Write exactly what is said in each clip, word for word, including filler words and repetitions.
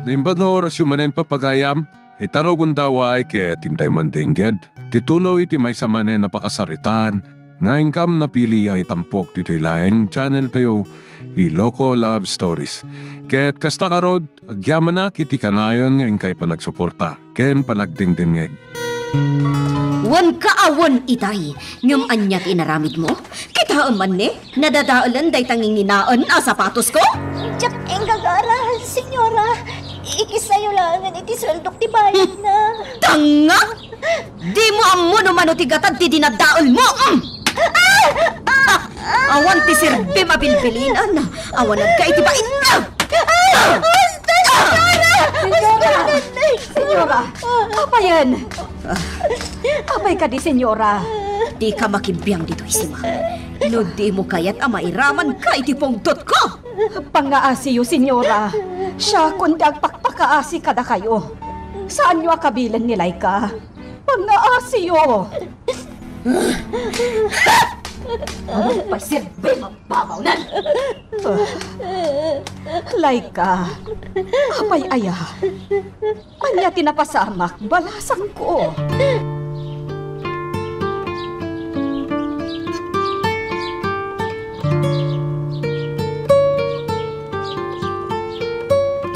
Naimbag nga orasyo manen, papagayam, ita rugonda, way ket intay man dengged ti tuloy ti maysa manen a pakasaritaan nga inkam napili a itampok ditoy laeng channel tayo, Iloko Love Stories. Ket kasta ngarud, agyamanak iti kanayon nga inkay panagsuporta ken panagdengdengngeg. Wen ka a wen itay, ngem ania ti inaramidmo? Kitaem man ni, nadadaelen dayta nginginaen a sapatosko? Diak inggagara, senyora. Ikisayo laengen iti sueldok ti bayadna. Tanga! Dimo ammo no mano ti gatad ti dinadaelmo! Mm! Awan ti serbim a bilbilinan. Awan agka iti bain. Senyora! Senyora! Senyora! Apayen? Apay kadi, senyora? Dika makibiang ditoy, Simang. No dimo kayat a mairamanka iti pungtotko! Pangaasiyo, senyora. Siakon ti agpakpakaasi kadakayo. Saanyo a kabilen ni Laika. Pangaasiyo! Awan pay serbim a babawnan! Laika, apay aya? Ania ti napasamak, balasangko?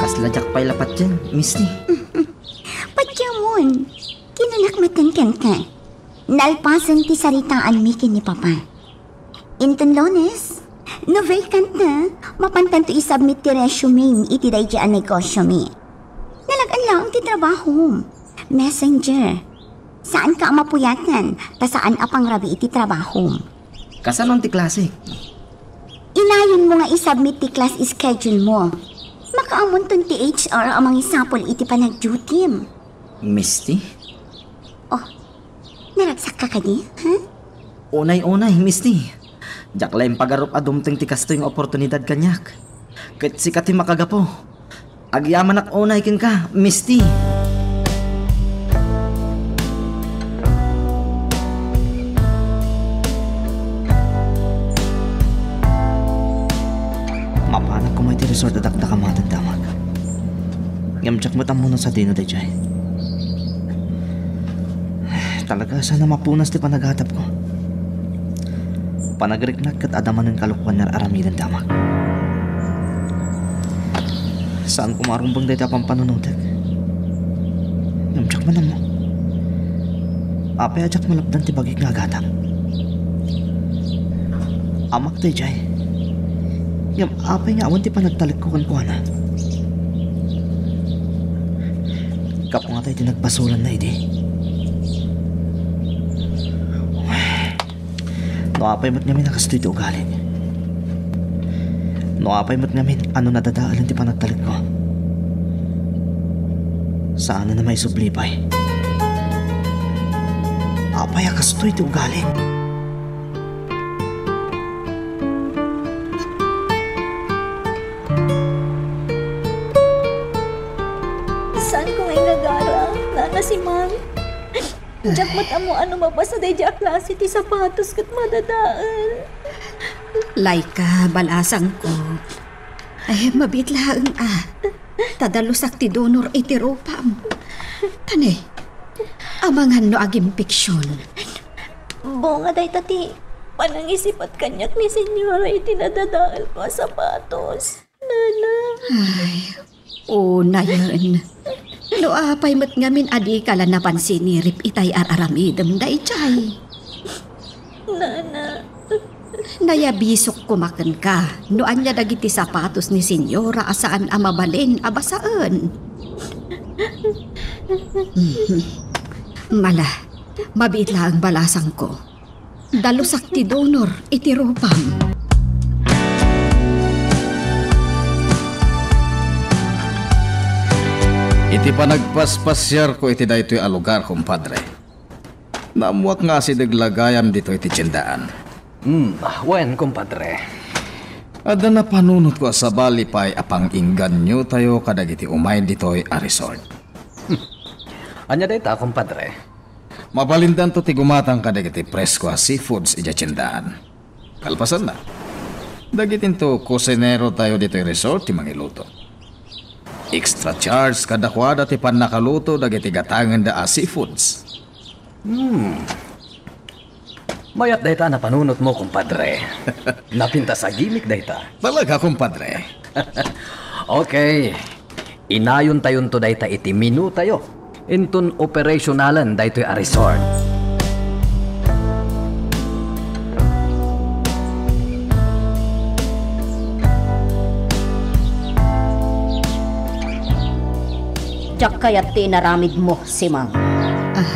Kasla diak pay la patien, Misty. Patiemon. Kinanak maten kenka. Nalpasen ti saritaanmi ken ni Papa. Inton Lunes, no vacant na, mapantanto isubmit ti resume iti daydi a negosyomi. Nalagna laeng ti trabahom. Messenger. Saanka a mapuyatan, ta saan a pangrabii ti trabahom. Kasano ti klase? Inayonmo nga isubmit ti class schedule mo. Makaamonton ti H R a mangisapul iti panagdutim. Misty? Oh, naragsakka kadi, ha? Unay-unay, Misty. Diak la impagarup a dumteng ti kastoy nga oportunidad kaniak. Ket sika ti makagapu. Agyamanak unay kenka, Misty. Mapanak koma iti resort a dakdakamaten, damag. Ngem diak met ammo no sadino daydiay. Talaga, saan a mapunas ti panagatapko. Panagriknak ket adda manen kalokuan nga ar-aramiden ti amak. Saan koma a rumbeng dayta a pampanunotek. Ngem diak man ammo. Apay a diak malapdan ti bagik nga agatang? Amak daydiay. Ngem apay nga awan ti panagtalekko kenkuana? Gapu nga ta iti nagbasolanna idi. No apay met ngamin a kastoy ti ugali. No apay met ngamin a no nadadaelen ti panagtalekko. Saan a maisubli pay. Apay a kastoy ti ugali. Saanko nga inggagara, Nana Simang. Diak met ammo a no mabasa daydiay a klase ti sapatos ket madadael. Laika, balasangko. Ay, mabiit laeng a. Ta dalusak ti donor iti rupam. Tani, amangan no agimpeksion. Bunga dayta ti panangisipat kaniak ni Senyora iti nadadaelko a sapatos. Nana. Ay, unayen. No apay met ngamin a dika la napansinirip itay ar-aramidem daydiay. Nana. Nayabisok koma kenka no ania dagiti sapatos ni Senyora a saan a mabalin a basaen. Mhm. Mala, mabiit laeng balasangko. Dalusak ti donor iti rupam. Iti panagpaspasiarko iti daytoy a lugar, kumpadre, naammoak nga asideg la gayam ditoy ti tiendaan. Hmm, wen, kumpadre. Adda napanunotko a sabali pay a pang-inganyotayo kadagiti umay ditoy a resort. Hmm. Ania dayta, kumpadre? Mabalindanto ti gumatang kadagiti presko a seafoods idiay tiendaan. Kalpasanna, dagitinto kusinerotayo ditoy resort ti mangiluto. Extra charge kadakuada ti pannakaluto dagiti gatangenda a seafoods. Hmm. Mayat dayta a napanunotmo, kumpadre. Napintas a gimik dayta. Talaga, kumpadre. Okay. Inayontayonto dayta iti menutayo. Inton operationalen daytoy a resort. Diak kayat ti inaramidmo, Simang. Ah,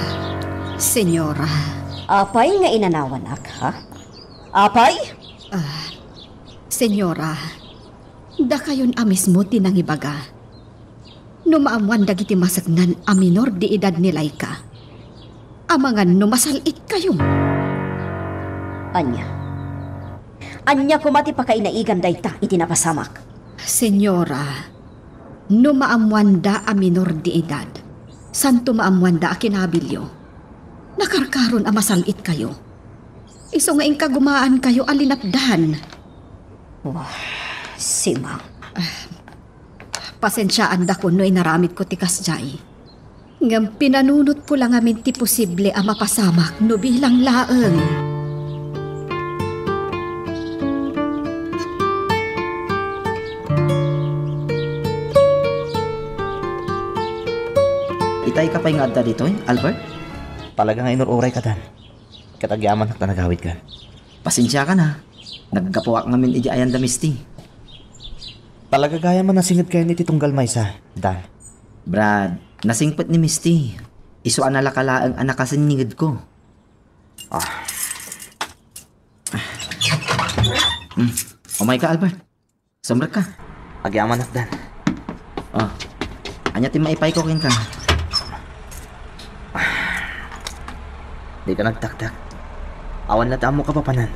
Senyora. Apay nga inanawanak, ha? Apay? Ah, Senyora, dakayon a mismo ti nangibaga. No maammoan dagiti maseknan a minor de edad ni Laika, amangan no masal-itkayo. Ania? Ania koma ti pakainaigam dayta iti napasamak? Senyora, no maammoanda a minor de edad, santo maammoanda a kinabilyo, nakarkaron a masal-itkayo. Isu nga inkagumaankayo a linapdan. Wah, Simang. Pasensiaandakon no inaramidko ti kasdiay. Ngem pinanunotko la ngamin ti posible a mapasamak no bilang laeng. Itay ka pay nga adda ditoy, Albert? Talaga nga inur-urayka, Dan. Ket agyamanak ta nagawidkan. Pasensiakan, ha. Naggapuak ngamin idiay ayan da Misty. Talaga gayam a nasingedkayon iti tunggal maysa, Dan. Brad, nasingpet ni Misty. Isu a nalaka laeng a nakasiningedko. Ah. Hmm. Umayka, Albert. Sumrekka. Agyamanak, Dan. Oh. Ania ti maipayko kenka? Dika nagtaktak. Awan la ti ammok a papanan.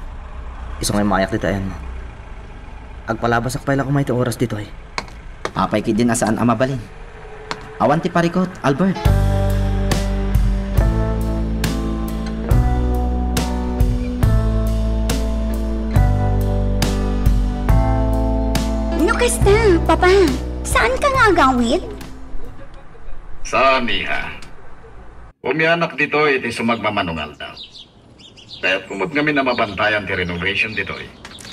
Isu nga immayak dita ayanmo. Agpalabasak pay la koma iti oras ditoy. Apay ketdin a saan a mabalin? Awan ti parikut, Albert. No kasta, Papa, saanka nga agawid? Saan, iha. Umianak ditoy iti sumagmamano nga aldaw. Kayatko met ngamin a mabantayan ti renovation ditoy.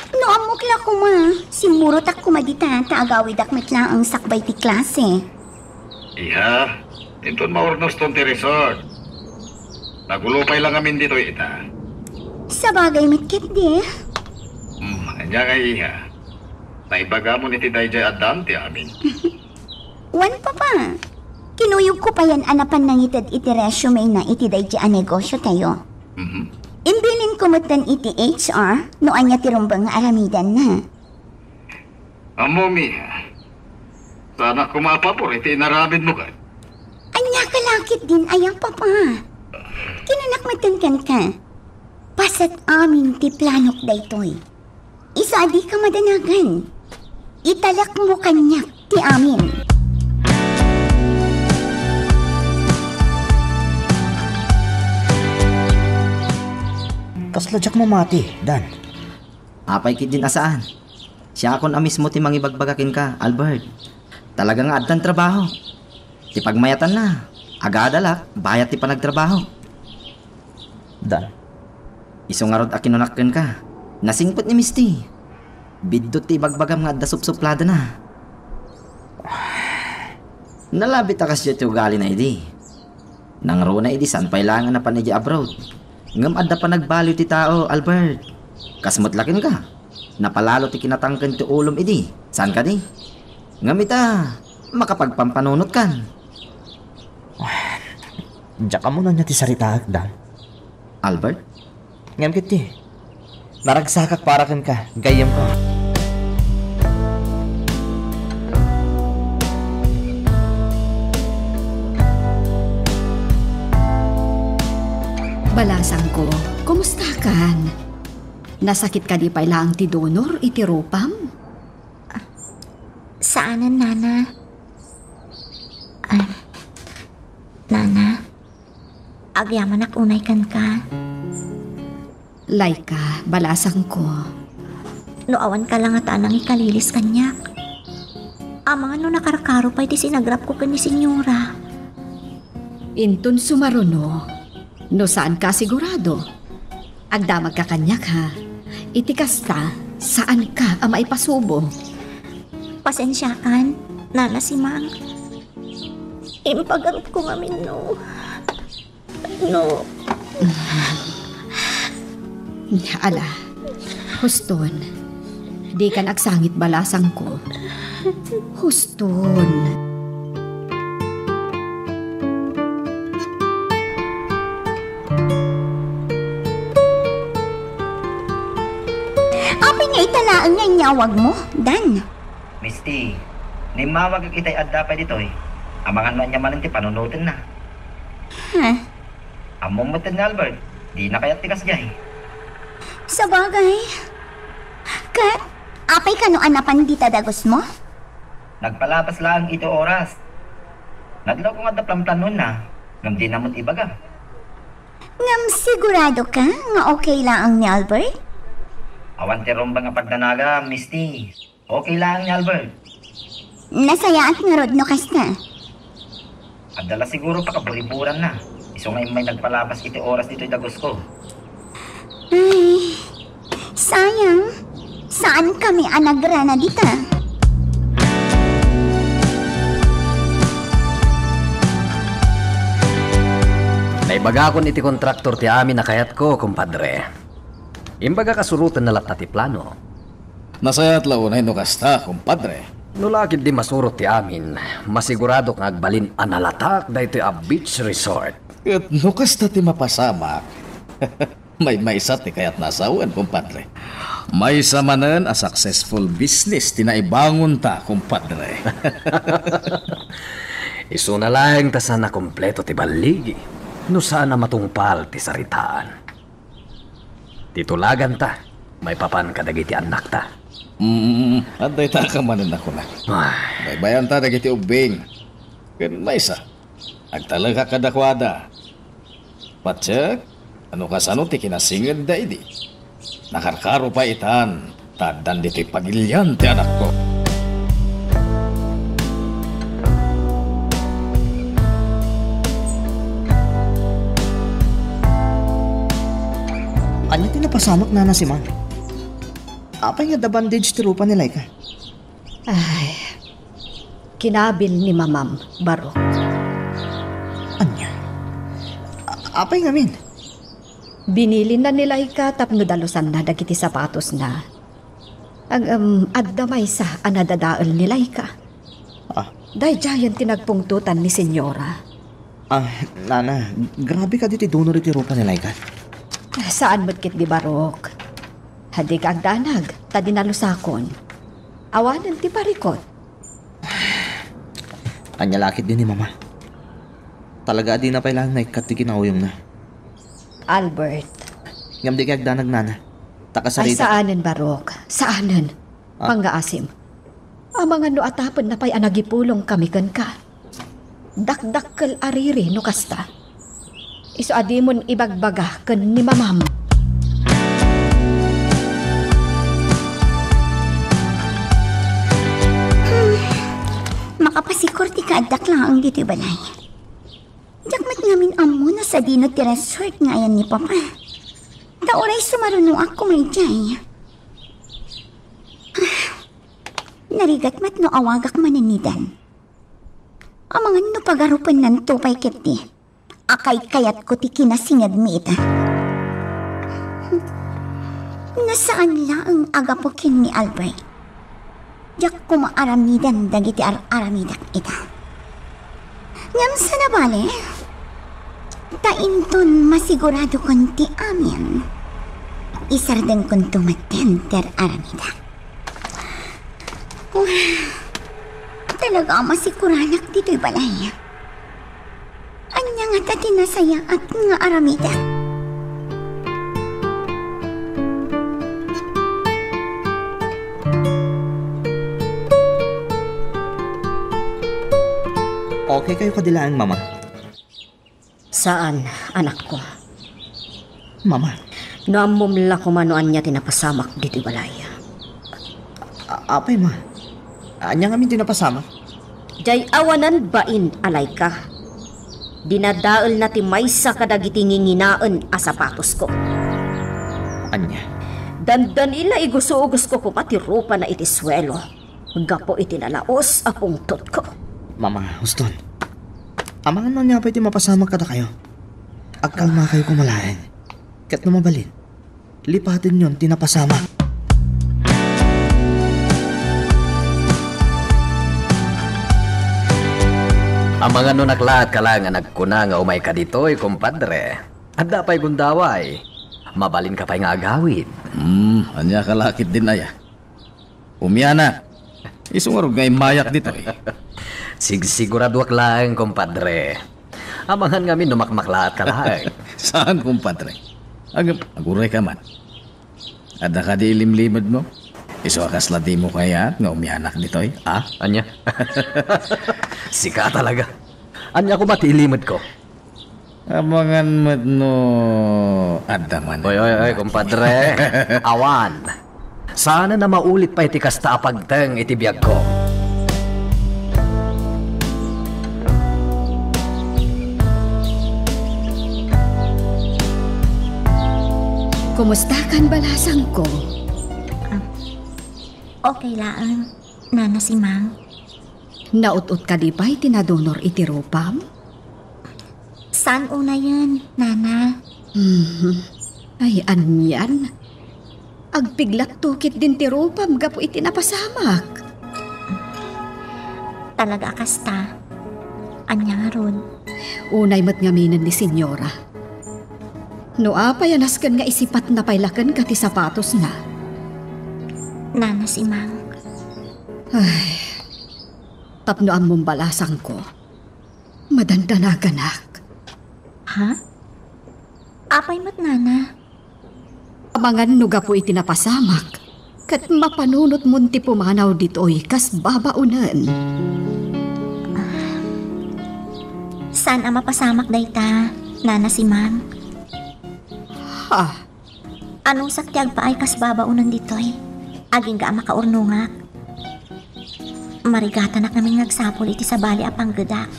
No ammok la koma, simmurotak koma dita ta agawidak met laeng sakbay ti klase. Iha, inton maurnoston ti resort, nagulo pay la ngamin ditoy ita. Sabagay met ketdi. Hmm, ania nga, iha? Naibagamon iti daydiay a Dan ti amin. Wen, Papa. Kinuyogko payen a napan nangited iti resume na iti daydi a negosiotayo. Mhm. Imbilinko metten iti H R no ania ti rumbeng nga aramidenna. Ammo, iha. Saanak koma a pabor iti inaramidmo ket. Ania ka la ketdin aya, Papa? Kinanak metten kenka. Paset amin ti planok daytoy. Isu a dika madanagan. Italekmo kaniak ti amin. Kasla diak mamati, Dan. Apay ketdin a saan? Siakon a mismo ti mangibagbaga kenka, Albert. Talaga nga addan trabaho. Ti pagmayatanna, agadalak bayat ti panagtrabaho. Dan. Isu ngarud a kinunak kenka, nasingpet ni Misty. Biddut ti ibagbagam nga adda supsupladana. Nalabit a kasdiay ti ugalina idi. Nangruna idi saan pay laeng a napan idiay abroad. Ngem adda panagbaliw ti tao, Albert. Kas met la kenka. Napalalo ti kinatangken ti ulom idi. Saan kadi? Ngem ita, makapagpampanunotkan. Diak ammo no ania ti saritaak, Dan. Albert? Ngem ketdi, naragsakak para kenka, gayyemko. Balasangko, kumustakan? Nasakit kadi pay laeng ti donor iti rupam? Saanen, Nana. Ah, Nana, agyamanak unay kenka. Laika, balasangko. No awan ka la ngata a nangikalilis kaniak. Amangan no nakarkaro pay ti sinagrapko ken ni Senyora. Inton sumaruno, no saanka sigurado. Agdamagka kaniak, ha. Iti kasta, saanka a maipasubo. Pasensiakan, Nana Simang. Impagarupko ngamin no, no. Ala, huston. Dikan agsangit balasangko. Huston. Apay nga ita laeng nga inyawagmo, Dan? Misty, no immawagak itay adda pay ditoy, amangan no ania manen ti panunotenna. Ha? Ammom met ni Albert, dina kayat ti kasdiay. Sabagay. Ket, apay kano a napan dita dagusmo? Nagpalabas laeng iti oras. Nadlawko nga adda planplanoenna, ngem dina met ibaga. Ngem sigurado ka nga okay laeng ni Albert? Awan ti rumbeng a pagdanagam, Misty. Okay laeng ni Albert. Nasayaat ngarud no kasta. Adda la siguro pakaburiburanna. Isu nga immay nagpalabas iti oras ditoy dagusko. Ay, sayang. Saan kami a nagrana dita? Naibagakon iti kontraktor ti amin a kayatko, kumpadre. Imbagak a surotenna latta ti plano. Nasayaat la unay no kasta, kumpadre. No la ketdi masurot ti amin, masiguradok nga agbalin a nalatak daytoy a beach resort. Ket no kasta ti mapasamak, maymaysa ti kayatna a sawen, kumpadre. Maysa manen a successful business ti naibangonta, kumpadre. Isuna laeng ta saan a kompleto ti balligi no saan a matungpal ti saritaan. Ti tulaganta, maipapan kadagiti annakta. Mm, adda ita ka manen a kuna. Ay. Baybayanta dagiti ubbing. Ken maysa, agtalekak kadakuada. Patiek, no kasano ti kinasingedda idi? Nakarkaro pay itan, ta addan ditoy pagilian ti anakko. Ania ti napasamak, Nana Simang? Apay nga adda bandage ti rupa ni Laika? Ay, kinabil ni Mamam, Barok. Ania? A-, apay ngamin? Binilinna ni Laika tapno dalusanna dagiti sapatosna. Ngem, adda maysa a nadadael ni Laika. Ah. Daydiayen ti nagpungtotan ni Senyora. Ah, Nana, grabe kadi ti dunor iti rupa ni Laika? Saan met ketdi, Barok. Dika agdanag, ta dinalusakon. Awanen ti parikot. Ania la ketdi ni Mama? Talaga a dina pay laeng naikkat ti kinauyongna. Albert. Ngem dika agdanag, Nana. Ta kasarita. Ay, saanen, Barok. Saanen. Ah. Pangngaasim. Amangan no atapenna pay a nagipulongkami kenka. Dakdakkel a riri no kasta. Isu a dimon ibagbaga ken ni Mamam. Hmm. Makapasikor ti kaaddak laeng ditoy balay. Diak met ngamin ammo no sadino ti resort nga ayan ni Papa. Ta uray sumarunoak koma idiay. Ah, narigat met no awagak manen ni Dan. Amangan no pagarupennanto pay ketdi a kaykayatko ti kinasingedmi ita. No saan laeng a gapu ken ni Albert, diak koma aramidan dagiti ar-aramidak ita. Ngem saan a bale, ta inton masiguradokon ti amin, isardengkonto metten ti ar-aramidak. Uy, talaga a masikuranak ditoy balay. Ania ngata ti nasayaat nga aramidek? Okay kayo kadi laeng, Mama? Saan, anakko. Mama. No ammom la koma no ania ti napasamak ditoy balay. A-, apay, Ma? Ania ngamin ti napasamak? Diay awanan bain a Laika. Dinadaelna ti maysa kadagiti nginginaen a sapatosko. Ania? Dandani la igusugusko koma ti rupana iti suelo gapu iti nalaos a pungtotko. Mama, huston. Amangan no ania pay ti mapasamak kadakayo. Agkalmakayo koma laeng. Ket no mabalin, lipatenyon ti napasamak. Amangan no naklaat ka laeng a nagkuna nga umayka ditoy, kumpadre. Adda pay gundaway. Mabalinka pay nga agawid. Hmm, ania ka la ketdin aya? Umianak. Isu ngarud nga immayak ditoy. Sigsiguraduak laeng, kumpadre. Amangan ngamin no makmaklaat ka laeng. Saan, kumpadre? Ag-, aguray ka man. Adda kadi ilimlimedmo? Isu a kasla dimo kayat nga umianak ditoy, a? Ania? Sika talaga. Ania koma ti ilimedko? Amangan met no adda man. Oy, oy, oy, kumpadre. Awan. Saan a maulit pay ti kasta a pagteng iti biagko. Kumustakan, balasangko? Ah, okay laeng, Nana Simang. Naut-ot kadi pay ti nadunor iti rupam? Saan unayen, Nana? Mhm. Ay, anian. Agpiglatto ketdin ti rupam gapu iti napasamak. Talaga a kasta. Ania ngarud? Unay met ngaminen ni Senyora. No apay a nasken nga isipatna pay la kenka ti sapatosna? Nana Simang. Ay, tapno ammom, balasangko. Madandanaganak. Ha? Apay met, Nana? Amangan no gapu iti napasamak, ket mapanunotmon ti pumanaw ditoy kas babaonen. Saan a mapasamak dayta, Nana Simang? Ha? Anusak ti agpaay kas babaonen ditoy, agingga a makaurnongak. Marigatanak ngamin nga agsapul iti sabali a panggedak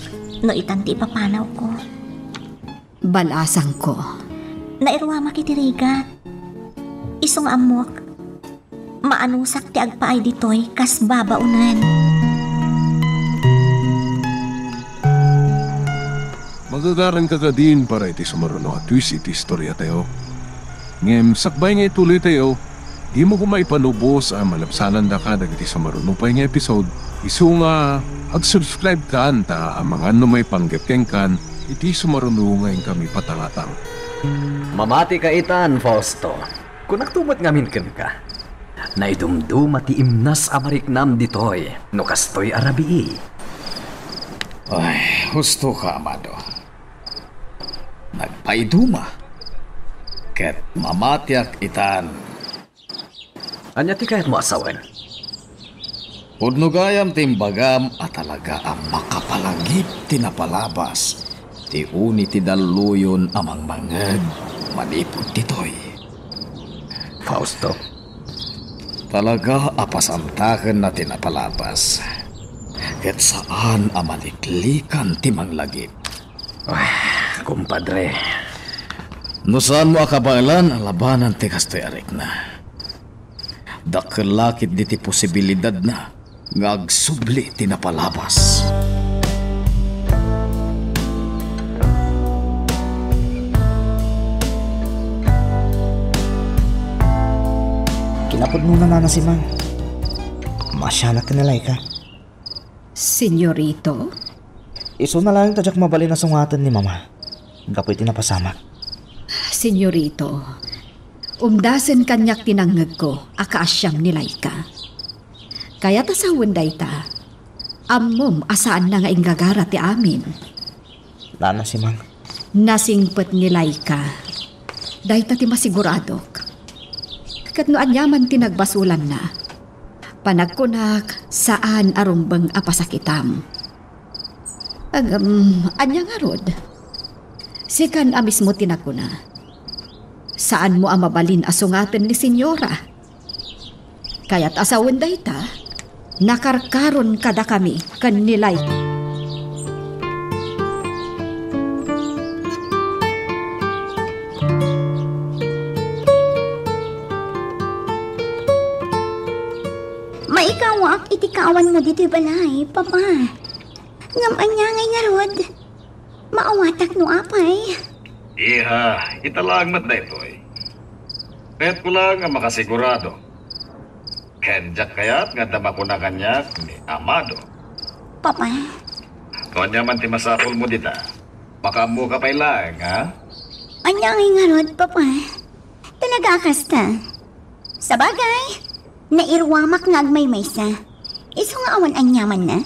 no itan ti ipapanawko. Balasangko. Nairuamak iti rigat. Isu nga ammok, maanusak ti agpaay ditoy kas babaonen. Magagaranka kadin para iti sumaruno a twist iti istoriatayo. Ngem sakbay nga ituloytayo, dimo koma ipanubos a malabsanandaka dagiti sumaruno pay nga episode. Isu nga, ag-subscribe kan ta amangan no maipanggep kenkan iti sumaruno nga inkami patangatang. Mamati ka itan, Fausto. Kunakto met ngamin kenka. Naidumduma ti imnas a mariknam ditoy no kastoy a rabii. Ay, husto ka, amado. Nagpaiduma. Ket mamatiak itan. Ania ti kayatmo a sawen? Pudno gayam ti imbagam a talaga a makapalagip ti napalabas ti uni ti dalluyon a mangmangngeg manipud ditoy. Fausto? Talaga a pasantakenna ti napalabas, ket saan a maliklikan ti manglagip. Ah, kumpadre. No saanmo a kabaelan a labanan ti kastoy a rikna, dakkel la ketdi ti posibilidadna nga agsubli ti napalabas. Kinapudnona, Nana Simang. Maasianak ken ni Laika. Senyorito? Isuna laeng ta diak mabalin a sungaten ni Mama gapu iti napasamak. Senyorito, umdasen kaniak ti nangngegko a kaasiam ni Laika. Kayat a sawen dayta, ammom a saanna nga inggagara ti amin. Nana Simang. Nasingpet ni Laika. Dayta ti masiguradok. Ket no aniaman ti nagbasolanna, panagkunak, saan a rumbeng a pasakitam. Agam, ania ngarud? Sikan a mismo ti nagkuna. Saanmo a mabalin a sungaten ni Senyora. Kayat a sawen dayta? Nakarkaron kadakami ken ni Lay. Maikawaak iti kaawanmo ditoy balay, Papa. Ngem ania ngay ngarud? Maawatak no apay? Iha, ita laeng met daytoy. Kayatko laeng a makasigurado. Ken diak kayat nga adda makuna kaniak ni Amado. Papa? No ania man ti masapulmo dita, makaammoka pay laeng, ha? Ania ngay ngarud, Papa? Talaga a kasta? Sabagay, nairuamak nga agmaymaysa. Isu nga awan aniamanna?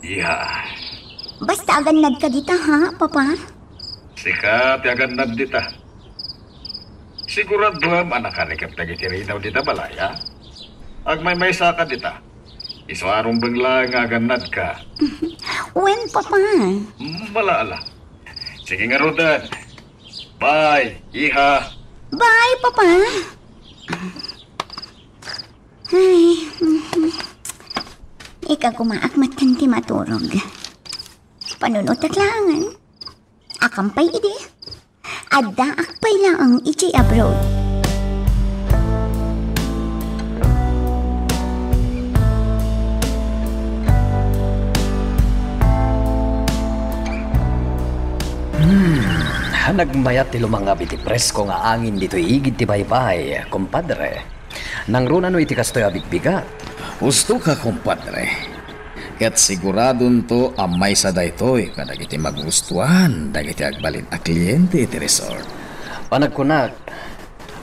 Iha. Basta agannadka dita, ha, Papa? Sika ti agannad dita. Siguraduem a nakarigat dagiti rinaw dita balay, ha? Agmaymaysaka dita. Isu a rumbeng laeng nga agannadka. Wen, Papa. Mm, ala, ala. Sige ngaruden. Bye, iha. Bye, Papa. Ay, mhm. Ikagumaak met ti maturog. Panunotek laengen. Akan pay idi. Addaak pay laeng idiay abroad. Hmm, nagmayat ti lumangab iti presko nga angin ditoy igid ti baybay, kumpadre. Nangruna no iti kastoy a bigbigat? Husto ka, kumpadre. Ket siguradonto a maysa daytoy kadagiti magustuan dagiti agbalin a kliente iti resort. Panagkunak,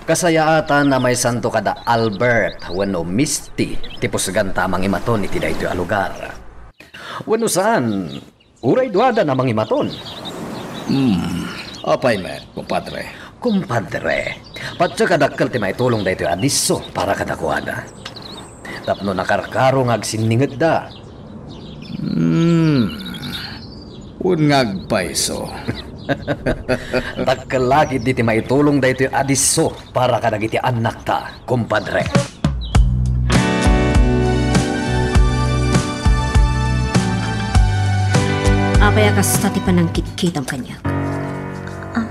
kasayaatan a maysanto kada Albert wenno Misty ti pusganta a mangimaton iti daytoy a lugar. Wenno saan, uray duada a mangimaton. Hmm, apay met, kumpadre? Kumpadre, patse a dakkel ti maitulong daytoy a disso para kadakuada. Tapno nakarkaro nga agsinningedda. Hmm, wen nga agpayso. Dakkel la ketdi ti maitulong daytoy a disso para kadagiti annakta, kumpadre. Apay a kasta ti panangkitkitam kaniak? Ah,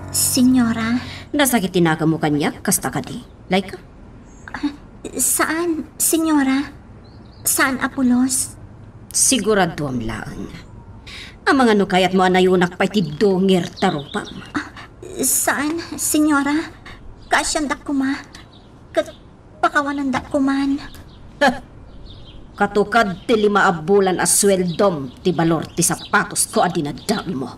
Senyora. Nasakit ti nakemmo kaniak, kasta kadi? Laika? Ah, saan, Senyora. Saan a pulos. Siguraduam laeng. Amangan no kayatmo a nayonak pay ti dungir ta rupam. Ah, saan, Senyora. Kaasiandak koma. Ket pakawanandak koman. Katukad ti lima a bulan a sueldom ti balor ti sapatosko a dinaddaelmo.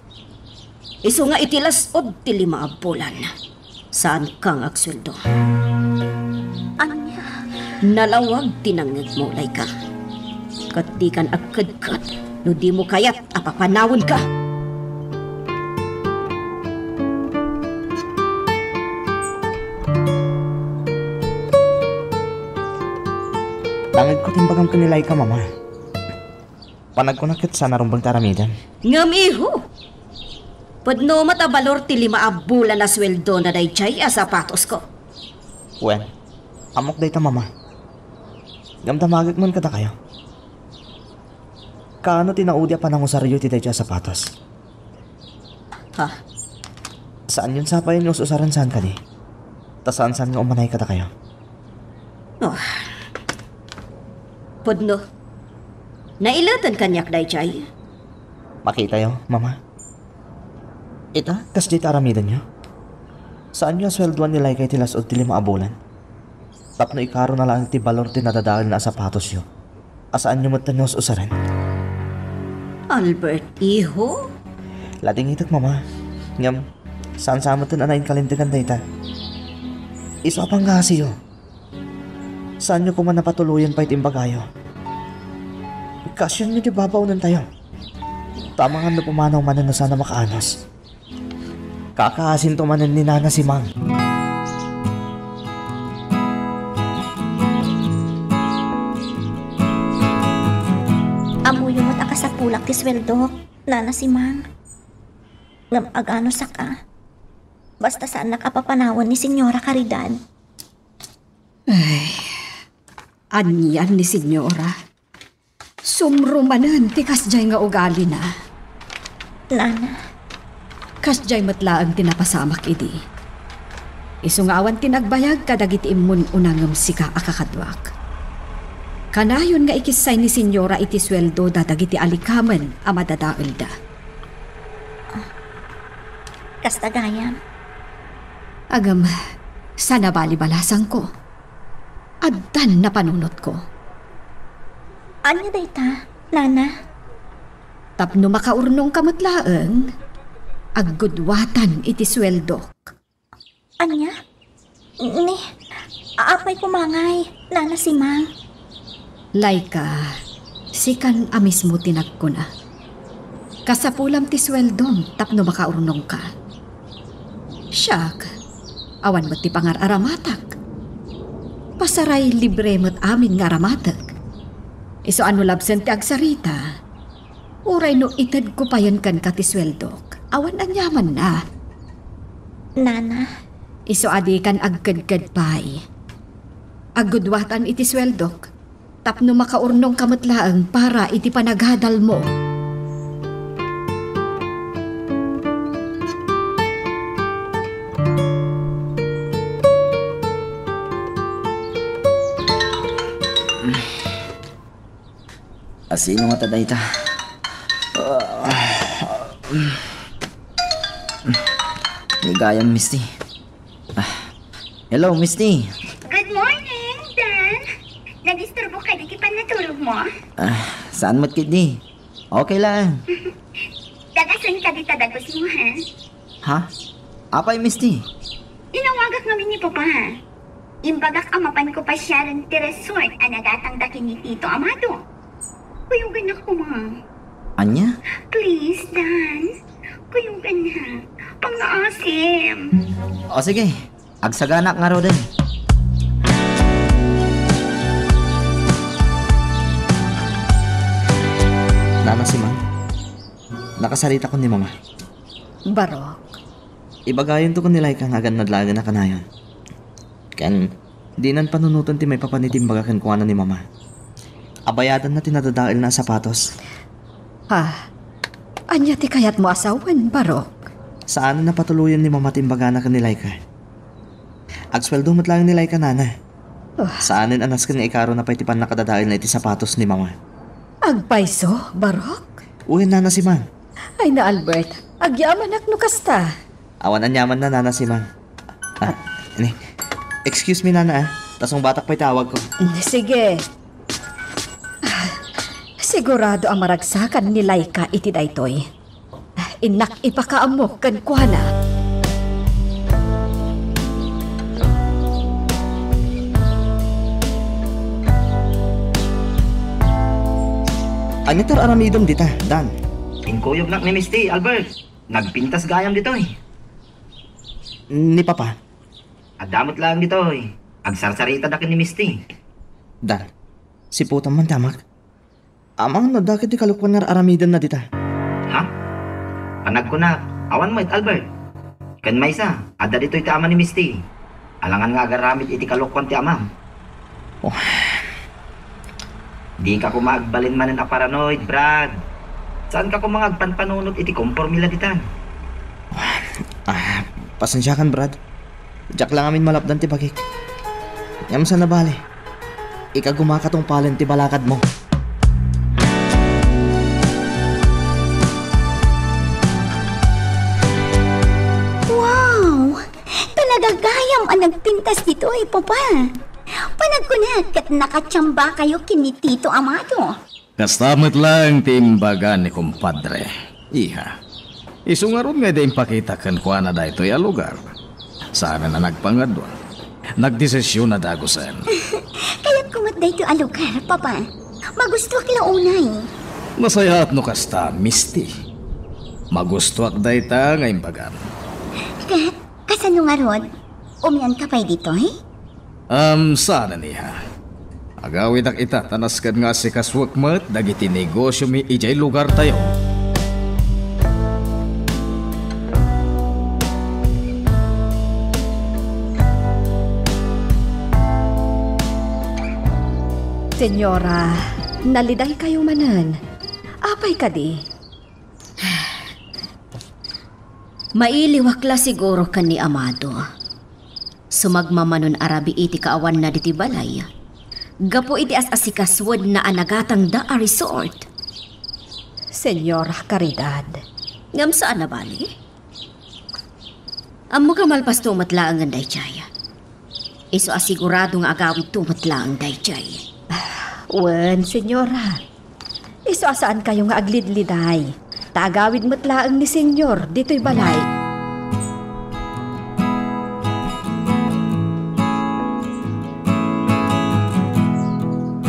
Isu nga iti las-ud ti lima a bulan, saanka nga agsueldo. Ania? Nalawag ti nangngegmo, Laika. Ket dikan agkedked no dimo kayat a papanawenka. Tangedko ti imbagam ken ni Laika, Mama. Panagkunak ket saan a rumbeng ti aramidem. Ngem, iho, pudno met a balor ti lima a bulan a sueldona daydiay a sapatosko. Wen, ammok dayta, Mama. Ngem damagek man kadakayo. Kaano ti naudi a panangusaryo iti daytoy a sapatos? Ha? Saanyon sa pay nga us-usaren saan kadi? Ta saan-saan nga umanay kadakayo. Oh. Pudno. Naileten kaniak daydiay. Makitayo, Mama. Ita, kasdiay ti aramidenyo. Saanyo a sueldoan ni Laika iti las-ud ti lima a bulan. Tapno ikarona laeng ti balor ti nadadaelna a sapatosyo, a saanyo metten nga us-usaren. Albert, iho? Ladingitek, Mama. Ngem, saan sa metten a nainkalintegan dayta. Isu a pangngasiyo. Saanyo koma a patuloyen pay ti imbagayo. Kaasianyo ti babaonentayo. Ta amangan no pumanaw manen no saan a makaanus. Kakaasinto manen ni Nana Simang. Ammoyo met a kasapulak ti sueldok, Nana Simang. Ngem aganusak a. Basta saannak a papanawen ni Senyora Caridad. Ay. Anian ni Señora. Sumro manen ti kasdiay nga ugalina. Nana. Kasdiay met laeng ti napasamak idi. Isu nga awan ti nagbayag kadagiti immun-una ngem sika a kakaduak. Kanayon nga ikissay ni Señora iti sueldoda dagiti alikamen a madadaelda. Kasta gayam. Agem, saan a bali balasangko. Addan napanunotko. Ania dayta, Nana? Tapno makaurnongka met laeng, aggudwatan iti sueldok. Ania? Ni, apay koma ngay, Nana Simang? Laika, sikan a mismo ti nagkuna. Kasapulam ti sueldom tapno makaurnongka. Siak, awan met ti pangar-aramatak. Pasaray libre met amin nga aramatek. Isu a no labsen ti agsarita, uray no itedko payen kenka ti sueldok, awan aniamanna. Nana. Isu a dikan agkedked pay. Aggudwatan iti sueldok, tapno makaurnongka met laeng para iti panagadalmo. Asino ngata dayta? Ah, ni gayam, Misty. Ah, hello, Misty. Good morning, Dan. Nadisturbo ka di ti pannatulog mo? Ah, saan met ketdi? Okay lang. Dagasen ka dita dagus mo, ha? Ha? Apay, Misty? Inawagak ngamin ni Papa. Imbagak a mapanko pasiaren ti resort a nagatangda ken ni Tito Amado. Kuyogannak koma. Ania? Please, Dan. Kuyogannak. Pangngaasim. O, sige. Agsaganak ngaruden. Nana Simang, nakasaritakon ni Mama. Barok. Ibagayonto ken ni Laika nga agannad laengen a kanayon. Ken, dinan panunoten ti maipapan iti imbaga kenkuana ni Mama. Abayadanna ti nadadaelna a sapatos. Ha? Ania ti kayatmo a sawen, Barok? Saanen a patuloyen ni Mama ti imbagana ken ni Laika. Agsueldo met laeng ni Laika, Nana. Ah. Saanen a nasken nga ikarona pay ti pannakadadaelna iti sapatos ni Mama. Agpayso, Barok? Wen, Nana Simang. Ay na, Albert. Agyamanak no kasta. Awan aniamanna, Nana Simang. Ah, ni. Excuse me, Nana, ah. Ta sungbatak pay ti awagko. Sige. Ah, sigurado a maragsakan ni Laika iti daytoy. Innak ipakaammo kenkuana. Ania ti ar-aramidem dita, Dan? Inkuyognak ni Misty, Albert. Nagpintas gayam ditoy. Ni Papa? Adda met laeng ditoy. Agsarsarita ken ni Misty. Dan, siputam man ti amak. Amangan no adda ketdi kalokuan nga ar-aramidenna dita. Ha? Panagkunak, awan met, Albert. Ken maysa, adda ditoy ti ama ni Misty. Alangan nga agaramid iti kalokuan ti amam. Oh. Dika koma agbalin manen a paranoid, Brad. Saanka koma nga agpanpanunot iti kompormila ditan. Ah, pasensiakan, Brad. Diak la ngamin malapdan ti bagik. Ngem saan a bale, ikagumaka tungpalen ti balakadmo. Wow! Talaga gayam a nagpintas ditoy, Papa. Panagkunak ket nakatiambakayo ken ni Tito Amado. Kasta met laeng ti imbaga ni kumpadre, iha. Isu ngarud nga idi impakita kenkuana daytoy a lugar, saanen a nagpangadua. Nagdesisionna dagusen. Kayatko met daytoy a lugar, Papa. Magustuak la unay. Nasayaat no kasta, Misty. Magustuak dayta nga imbagam. Ket, kasano ngarud? Umianka pay ditoy? Am, saanen, iha. Agawidak ita ta nasken nga asikasuek met dagiti negosiomi idiay lugartayo. Senyora, nalidaykayo manen. Apay kadi? Mailiwak la siguro ken ni Amado. Sumagmamanon a rabii ti kaawanna ditoy balay gapu iti as-asikasuenna a nagatangda a resort. Senyora Caridad. Ngem saan a bali? Ammok a malpasto met laengen daydiay. Isu a sigurado nga agawidto met laeng daydiay. Wen, senyora. Isu a saankayo nga aglidliday. Ta agawid met laeng ni senyor ditoy balay.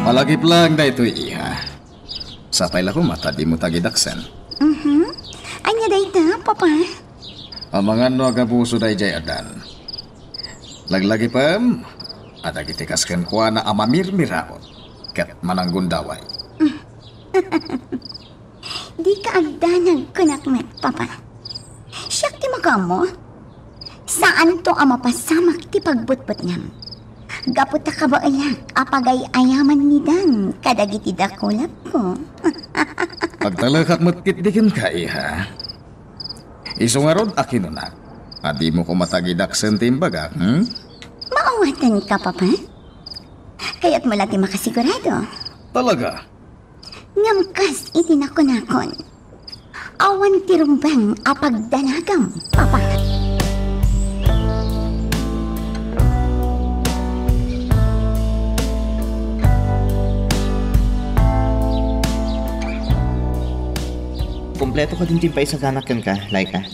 Palagip laeng daytoy, iha. Sapay la koma ta dimo tagidaksen. Mhm. Ania dayta, Papa? Amangan no agabuso daydiay adan. Laglagipem a dagiti kas kenkuana a mamirmiraut ket mananggundaway. Dika agdanag kunak met, Papa. Siak ti makaammo. Saanto a mapasamak ti pagbutbutngam. Gapu ta kabaelak a pagay-ayaman ni Dan kadagiti dakulapko. Agtalekak met ketdi kenka, iha. Isu ngarud a kinunak a dimo koma tagidaksen ti imbagak, hmm? Maawatanka, Papa? Kayatmo la ti makasigurado. Talaga? Ngem kas iti nakunakon, awan ti rumbeng a pagdanagam, Papa. Kompleto kadin ti impaisaganak kenka, Laika?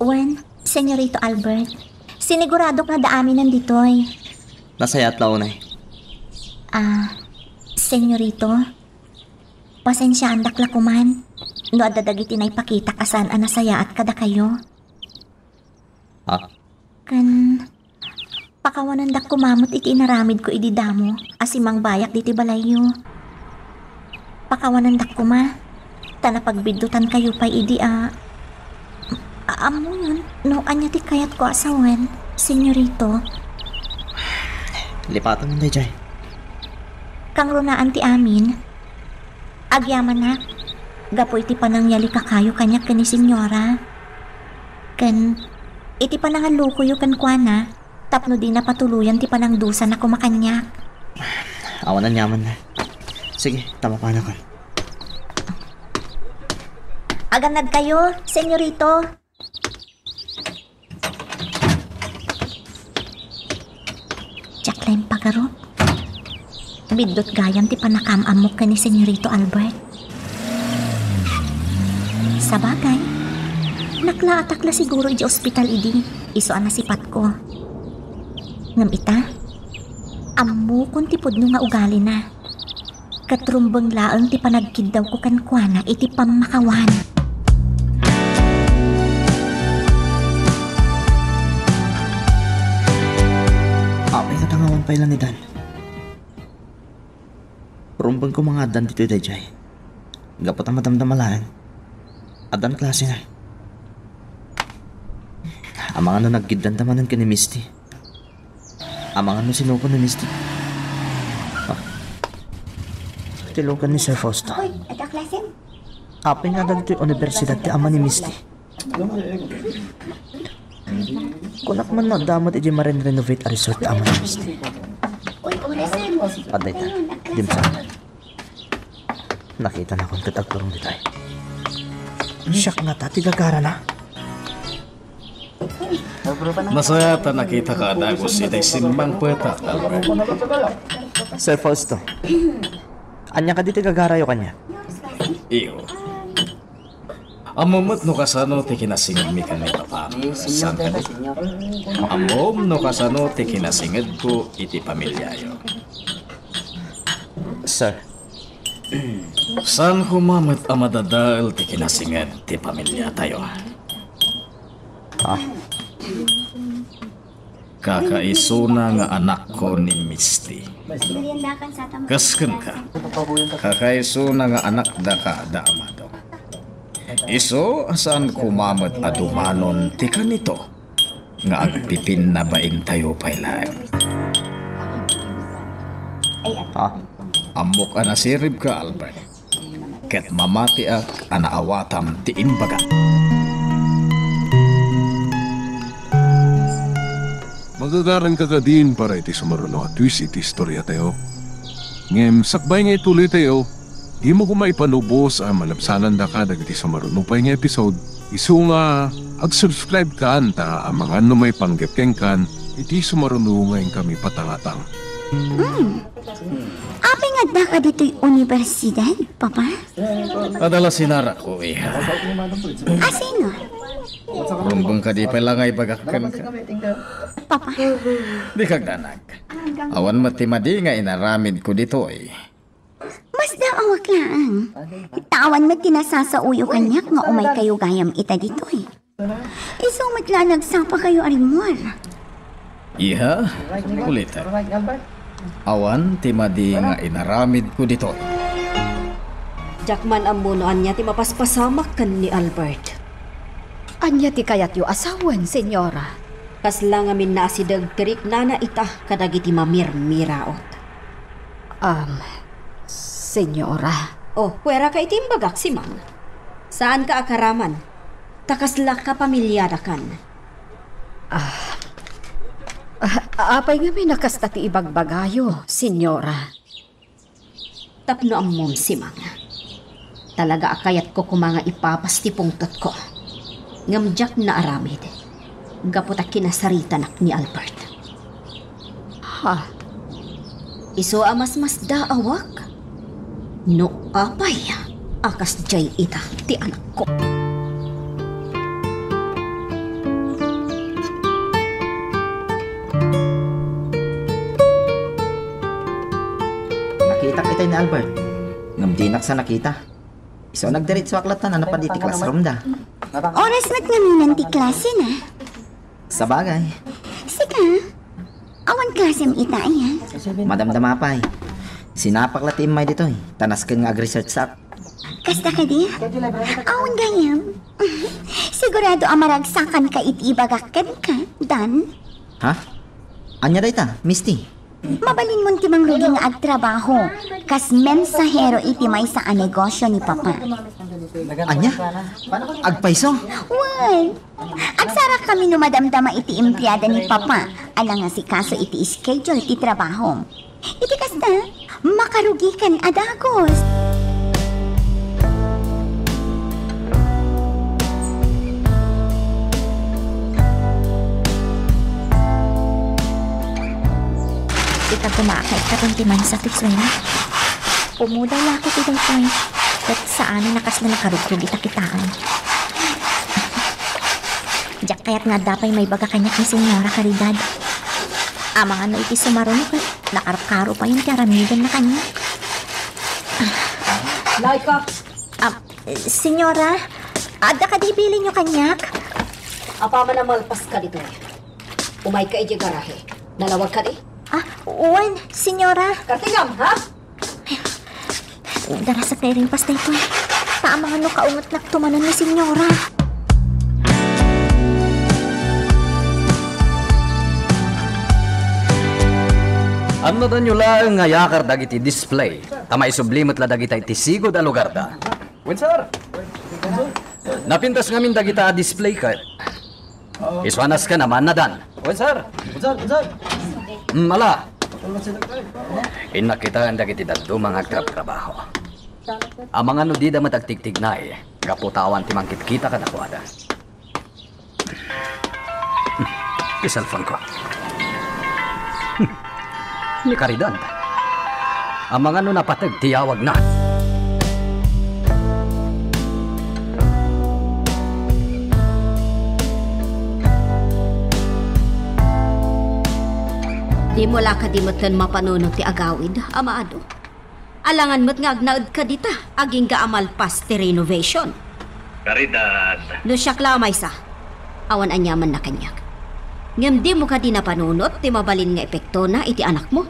Wen, Senyorito Albert. Siniguradok nga adda aminen ditoy. Nasayaat la unay. Ah, Senyorito, pasensiaandak la koman no adda dagiti naipakitak a saan a nasayaat kadakayo. Ha? Ken pakawanendak koma met iti inaramidko idi damo a simmangbayak ditoy balayyo. Pakawanendak koma, ta napagbiddutankayo pay idi a, a-, ammoyon no ania ti kayatko a sawen, Senyorito. Lipatam daydiay. Kangrunaan ti amin. Agyamanak, gapu iti panangyalikayo kaniak ken ni Senyora. Ken iti panangallukoyo kenkuana, tapno dina patuloyan ti panangdusana koma kaniak. Awan aniamanna. Sige, ta mapanakon. Agannadkayo, Senyorito. Diak la impagarup. Biddut gayam ti pannakaam-ammok ken ni Senyorito Albert. Sabagay, naklaatak la siguro idiay ospital idi, isu a nasipatko. Ngem ita, ammokon ti pudno nga ugalina. Ket rumbeng laeng ti panagkiddawko kenkuana iti pammakawan. Apay, katangawan pay la ni Dan. Rumbeng koma nga addan ditoy daydiay. Gapu ta madamdama laeng. Addan klasena. Amangan no nagkiddanta manen ken ni Misty. Amangan no sinuko ni Misty. Ah. Tiloken ni Sir Fausto. Hoy, adda klasem? Apay nga adda ditoy universidad ti ama ni Misty? Kunak man no adda met idiay marenrenovate a resort ti ama ni Misty. Uy, orasem. Adda ita. Dimsa. Nakitanakon ket agturong ditoy. Siak ngata ti gagarana. Nasayaat a nakitaka a dagus itay simmangpetak, Albert. Sir Fausto, ania kadi ti gagarayo kaniak? Iyo. Ammom met no kasano ti kinasingedmi ken ni Papa. Saan kadi? Ammom no kasano ti kinasingedko iti pamiliayo. Sir. Saan koma met a madadael ti kinasinged ti pamiliatayo. Ah. Kakaisuna nga anakko ni Misty. Kas kenka, kakaisuna nga anakdaka da Amado. Isu a saan koma met a dumanon ti kanito nga agpipinnabaintayo pay laeng. Ah. Ammok a nasiribka, Albert. Ket mamatiak a naawatam ti imbagam. Magagaranka kadin para iti sumaruno a twist iti istoriatayo. Ngem sakbay nga ituloytayo, dimo koma ipanubos a malabsanandaka dagiti sumaruno pay nga episode. Isu nga ag-subscribe kan ta amangan no maipanggep kenkan iti sumaruno nga inkami patangatang. Hmm. Apay nga addaka ditoy universidad, Papa? Adda la sinarako, iha. Asino? Rumbeng kadi pay la nga ibagak kenka. Papa? Dika agdanag. Awan met ti madi nga inaramidko ditoy. Masdaawak laeng. Ta awan met ti nasasauyo kaniak nga umaykayo gayam ita ditoy. Isu met la a nagsapakayo a rimmuar. Iha, ulitek. Awan ti madi nga inaramidko ditoy. Diak man ammo no ania ti mapaspasamak ken ni Albert. Ania ti kayatyo a sawen, Senyora? Kasla ngamin naasideg ti riknana ita kadagiti mamirmiraot. Um, Senyora. Oh, kueraka iti imbagak, Simang. Saanka a karaman, ta kasla kapamiliadakan. Ah, ah, apay ngamin a kasta ti ibagbagayo, Senyora? Tapno ammom, Simang, talaga a kayatko koma nga ipapas ti pungtotko. Ngem diak naaramid, gapu ta kinasaritanak ni Albert. Ha? Isu a masmasdaawak? No apay a kasdiay ita ti anakko. Nakitak itay ni Albert. Ngem dinak sa nakita. Isu a nagdiretsoak latta a napan iti classroom da. Oras met ngamin ti klase na. Sabagay. Sika, awan klasem ita aya? Madamdama pay. Sinapak la ti immay ditoy, ta nasken nga agresearchak. Kasta kadi? Awan gayam. Sigurado a maragsakanka iti ibagak kenka, Dan. Ha? Ania dayta, Misty? Mabalinmon ti mangrugi nga agtrabaho kas mensahero iti maysa a negosio ni Papa. Ania? Agpayso? Wen, agsarakami no madamdama iti empleada ni Papa a nangasikaso iti schedule ti trabahom. Iti kasta, makarugikan a dagus. Ita, kumakait ka ti mansa ti suwena. Pumudaw la ti daytoy. Ket saan a kasla nakarugrug ita kitaan. Diak kayat nga adda pay maibaga kaniak ni Senyora Caridad. Amangan no iti sumaruno ket nakarkaro payen ti aramidenna kaniak. Laika! Ah, Senyora, adda kadi bilinyo kaniak? Apaman a malpaska ditoy, umayka idiay garahe. Nalawag kadi? Ah, wen, Senyora. Kartigam, ha? Darasat nga irimpas daytoy. Ta amangan no kaungetnakto manen ni Senyora. Annodanyo laeng nga ayakar dagiti display, ta maisubli met la dagita iti sigud a lugarda. Wen, sir. Napintas ngamin dagita a display ket isu a nasken a maannadan. Wen, sir. Wen, sir. Wen, sir. Mm, ala. Innak kitaen dagiti dadduma nga agtrabtrabaho. Amangan no dida met agtigtignay gapu ta awan ti mangkitkita kadakuada. Ti cellphone ko. Hmm. Ni Caridad. Amangan no napateg ti yawagna. Dimo la kadi metten mapanunot ti agawid, Ama Ado? Alangan met nga agnaed kadita, agingga a malpas ti renovation. Caridad. No siak la a maysa, awan aniamanna kaniak. Ngem dimo kadi napanunot ti mabalin nga epektona iti anakmo?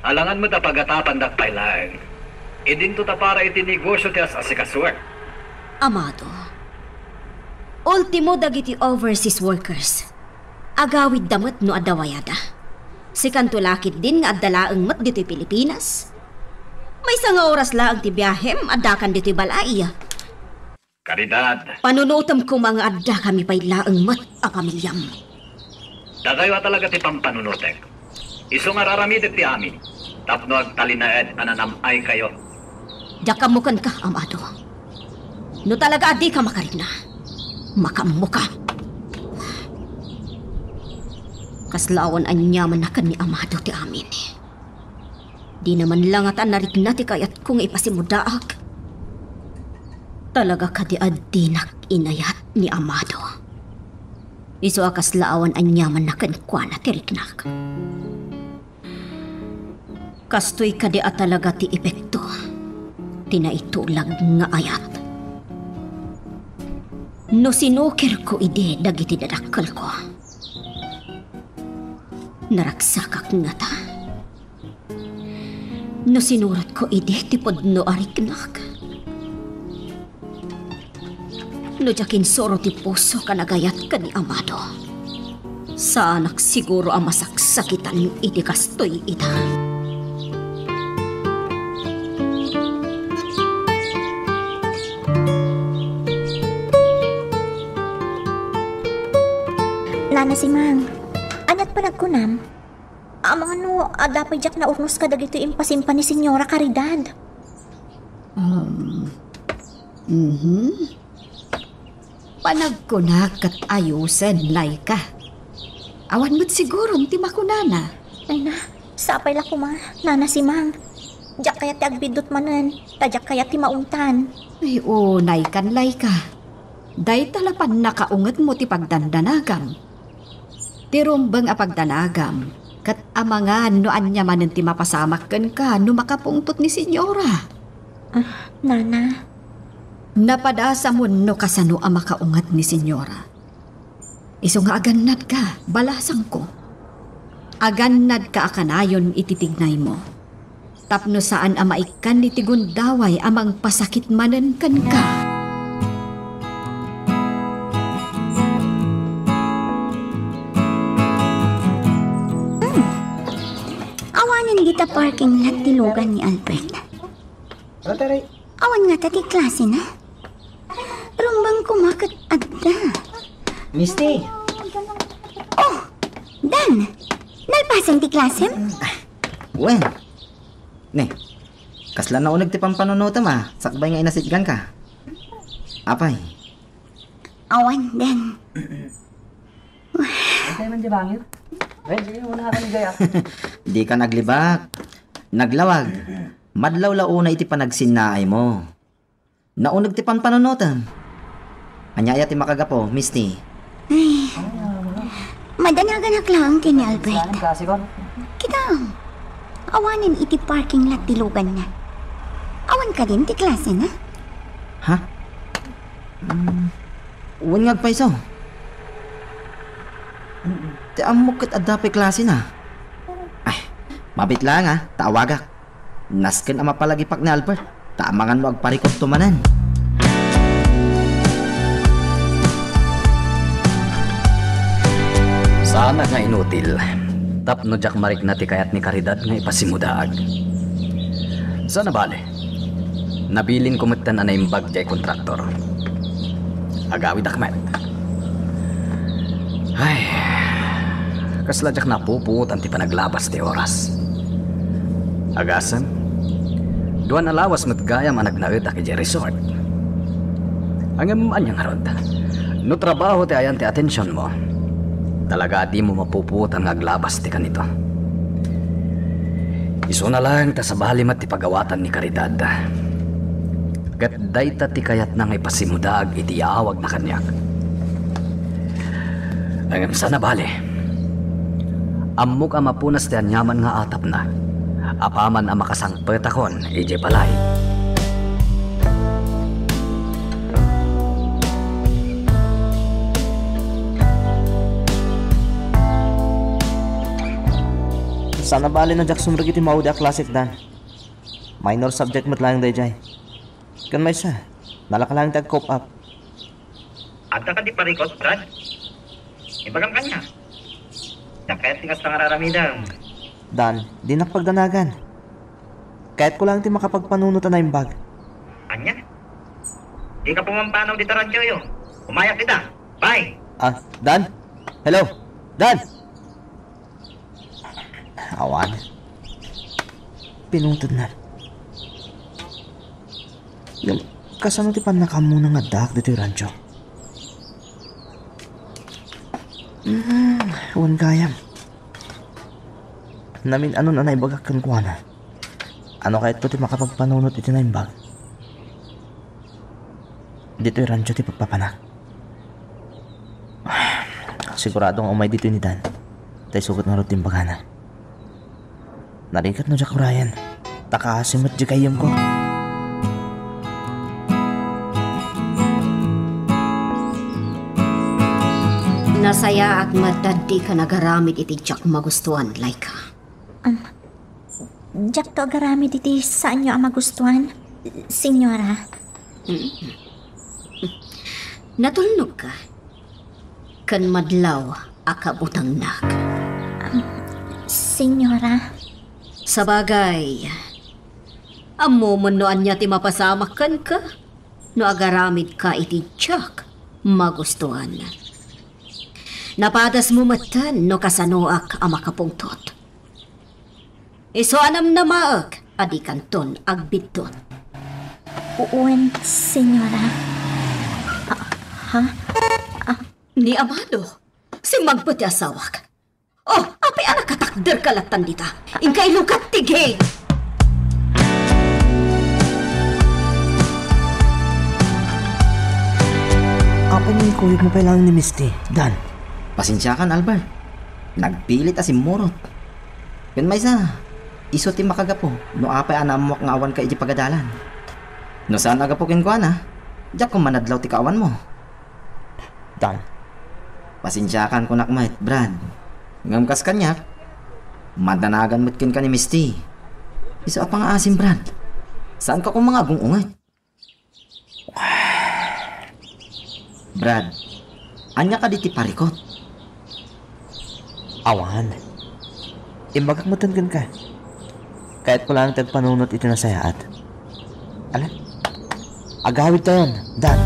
Alangan met a pagatapandak pay laeng. Idinto ta para iti negosio ti as-asikasuek. Amado, ultimo dagiti overseas workers. Agawidda met no adda wayada. Sikanto la ketdin nga adda laeng met ditoy Pilipinas. Maysa nga oras laeng ti biahem, addakan ditoy balay. Caridad. Panunotem koma nga addakami pay laeng met a pamiliam. Dakayo a talaga ti pampanunotek. Isu nga ar-aramidek ti amin tapno agtalinaed a nanam-aykayo. Diak ammo kenka, Amado. No talaga a dika makarikna, makaammoka. Kasla awan aniamanna ken ni Amado ti amin. Dina man la ngata narikna ti kayatko nga ipasimudaak. Talaga kadi a dinak inayat ni Amado? Isu a kasla awan aniamanna kenkuana ti riknak. Kastoy kadi a talaga ti epekto ti naitulag nga ayat? No sinukirko idi dagiti dadakkelko, naragsakak ngata? No sinurotko idi ti pudno a riknak? No diak insuro ti pusok a nagayat ken ni Amado, saanak siguro a masaksakitan iti kastoy ita. Nana Simang, aniat panagkunam? Amangan no adda pay diak naurnos kadagitoy impasimpa ni Señora Caridad. Um, mhm. Panagkunak ket ayusen, Laika. Awan met siguron ti makunana. Ay na, sapay la koma, Nana Simang. Diak kayat ti agbiddut manen, ta diak kayat ti maungtan. Ay, unaykan, Laika. Dayta la pannakaungetmo ti pagdandanagam. Ti rumbeng a pagdanagam, ket amangan no ania manen ti mapasamak kenka no makapungtot ni Señora. Ah, Nana. Napadasamon no kasano a makaunget ni Señora. Isu nga agannadka, balasangko. Agannadka a kanayon iti tignaymo. Tapno saan a maikkan iti gundaway a mangpasakit manen kenka. Hmm. Awanen dita parking lot ti lugan ni Albert. Ano, Tere? Awan ngata ti klasena. Rumbeng koma ket adda. Misty! Oh, Dan! Nalpasen ti klasem? Wen, Ne, kasla nauneg ti pampanunotem a sakbay nga inasitganka. Apay? Awan, Den. Ay, tayo man di bangir. Ay, sige, una ka ni Gaya. Dika naglibak. Naglawag. Madlaw la unay iti panagsinnaaymo. Nauneg ti panpanunotem. Ania aya ti makagapu, Misty? Ay, madanaganak laeng ken ni Albert. Kita, awanen iti parking lot ti luganna. Awan kadin ti klasena? Ha? Mm, wen nga agpayso. Ti ammok ket adda pay klasena. Ay, mabit laeng a, ta awagak. Nasken a mapalagipak ni Albert, ta amangan no agparikutto manen. Saanak nga inutil, tapno diak marikna ti kayat ni Caridad nga ipasimudaag. Saan a bale, nabilinko metten a naimbag diay kontraktor. Agawidak met. Ay, kasla diak napupuotan ti panaglabas ti oras. Agasem, duan a lawas met gayam a nagnaedak idiay resort. Ngem ania ngarud, no trabaho ti ayan ti atensionmo, talaga a dimo mapupuotan nga aglabas ti kanito. Isuna laeng ta sabali met ti pagawatan ni Caridad. Ket dayta ti kayatna nga ipasimudaag iti yaawagna kaniak. Ngem saan a bale, ammok a mapunas ti aniaman nga atapna, apaman a makasangpetakon idiay balay. Saan a bale no diak sumrek iti maudi a klasek, Dan. Minor subject met laeng daydiay. Ken maysa, nalaka laeng ti ag-cope up. Adda kadi parikut, Brad? Ibagam kaniak. Dakket ti kasta nga ar-aramidem. Dan, dinak pagdanagan. Kayatko lang ti makapagpanunot a naimbag. Ania? Dika pumampanaw dita radioyo. Umayak dita. Bye! Ah, Dan? Hello? Dan? Awan. Pinutodna. Ngem, kasano ti pannakaammo nga addaak ditoy rancho? Hmm, wen gayam. Namin-anon a naibagak kenkuana. Ano kayatko ti makapagpanunot iti naimbag? Ditoy rancho ti pagpapanak. Sigurado nga umay ditoy ni Dan. Tay sugot ngarud ti imbagana. Narigat no diak urayen. Ta kaasim met di gayyemko. Nasayaat met ta dika nagaramid iti diak magustuan, Laika. Um, Diakto agaramid iti saanyo a magustuan, Senyora. Mm. Natulnogka ken madlaw a kabutengnak. Um, Senyora. Sabagay, ammom no ania ti mapasamak kenka no agaramidka iti diak magustuan. Napadasmo metten no kasanoak a makapungtot. Isu a namnamaek a dikanton agbiddut. Wen, Senyora. Ah, ha? Ah. Ni Amado, simmangpet ti asawak. Oh, apay a nakatakderka lattan dita? Inka ilukat ti gate! Apay nga ikuyogmo pay laeng ni Misty, Dan? Pasensiakan, Albert. Nagpilit a simmurot. Ken maysa, isu ti makagapu no apay a naammoak nga awanka idiay pagadalan. No saan a gapu kenkuana, diak koma nadlaw ti kaawanmo. Dan. Pasensiakan kunak met, Brad. Ngem kas kaniak, madanagan met kenka ni Misty. Isu a pangaasim, Brad. Saanka koma nga agung-unget. Brad, ania kadi ti parikut? Awan. Imbagak metten kenka. Kayatko laeng ti agpanunot iti nasayaat. Ala? Agawidtayon, Dan.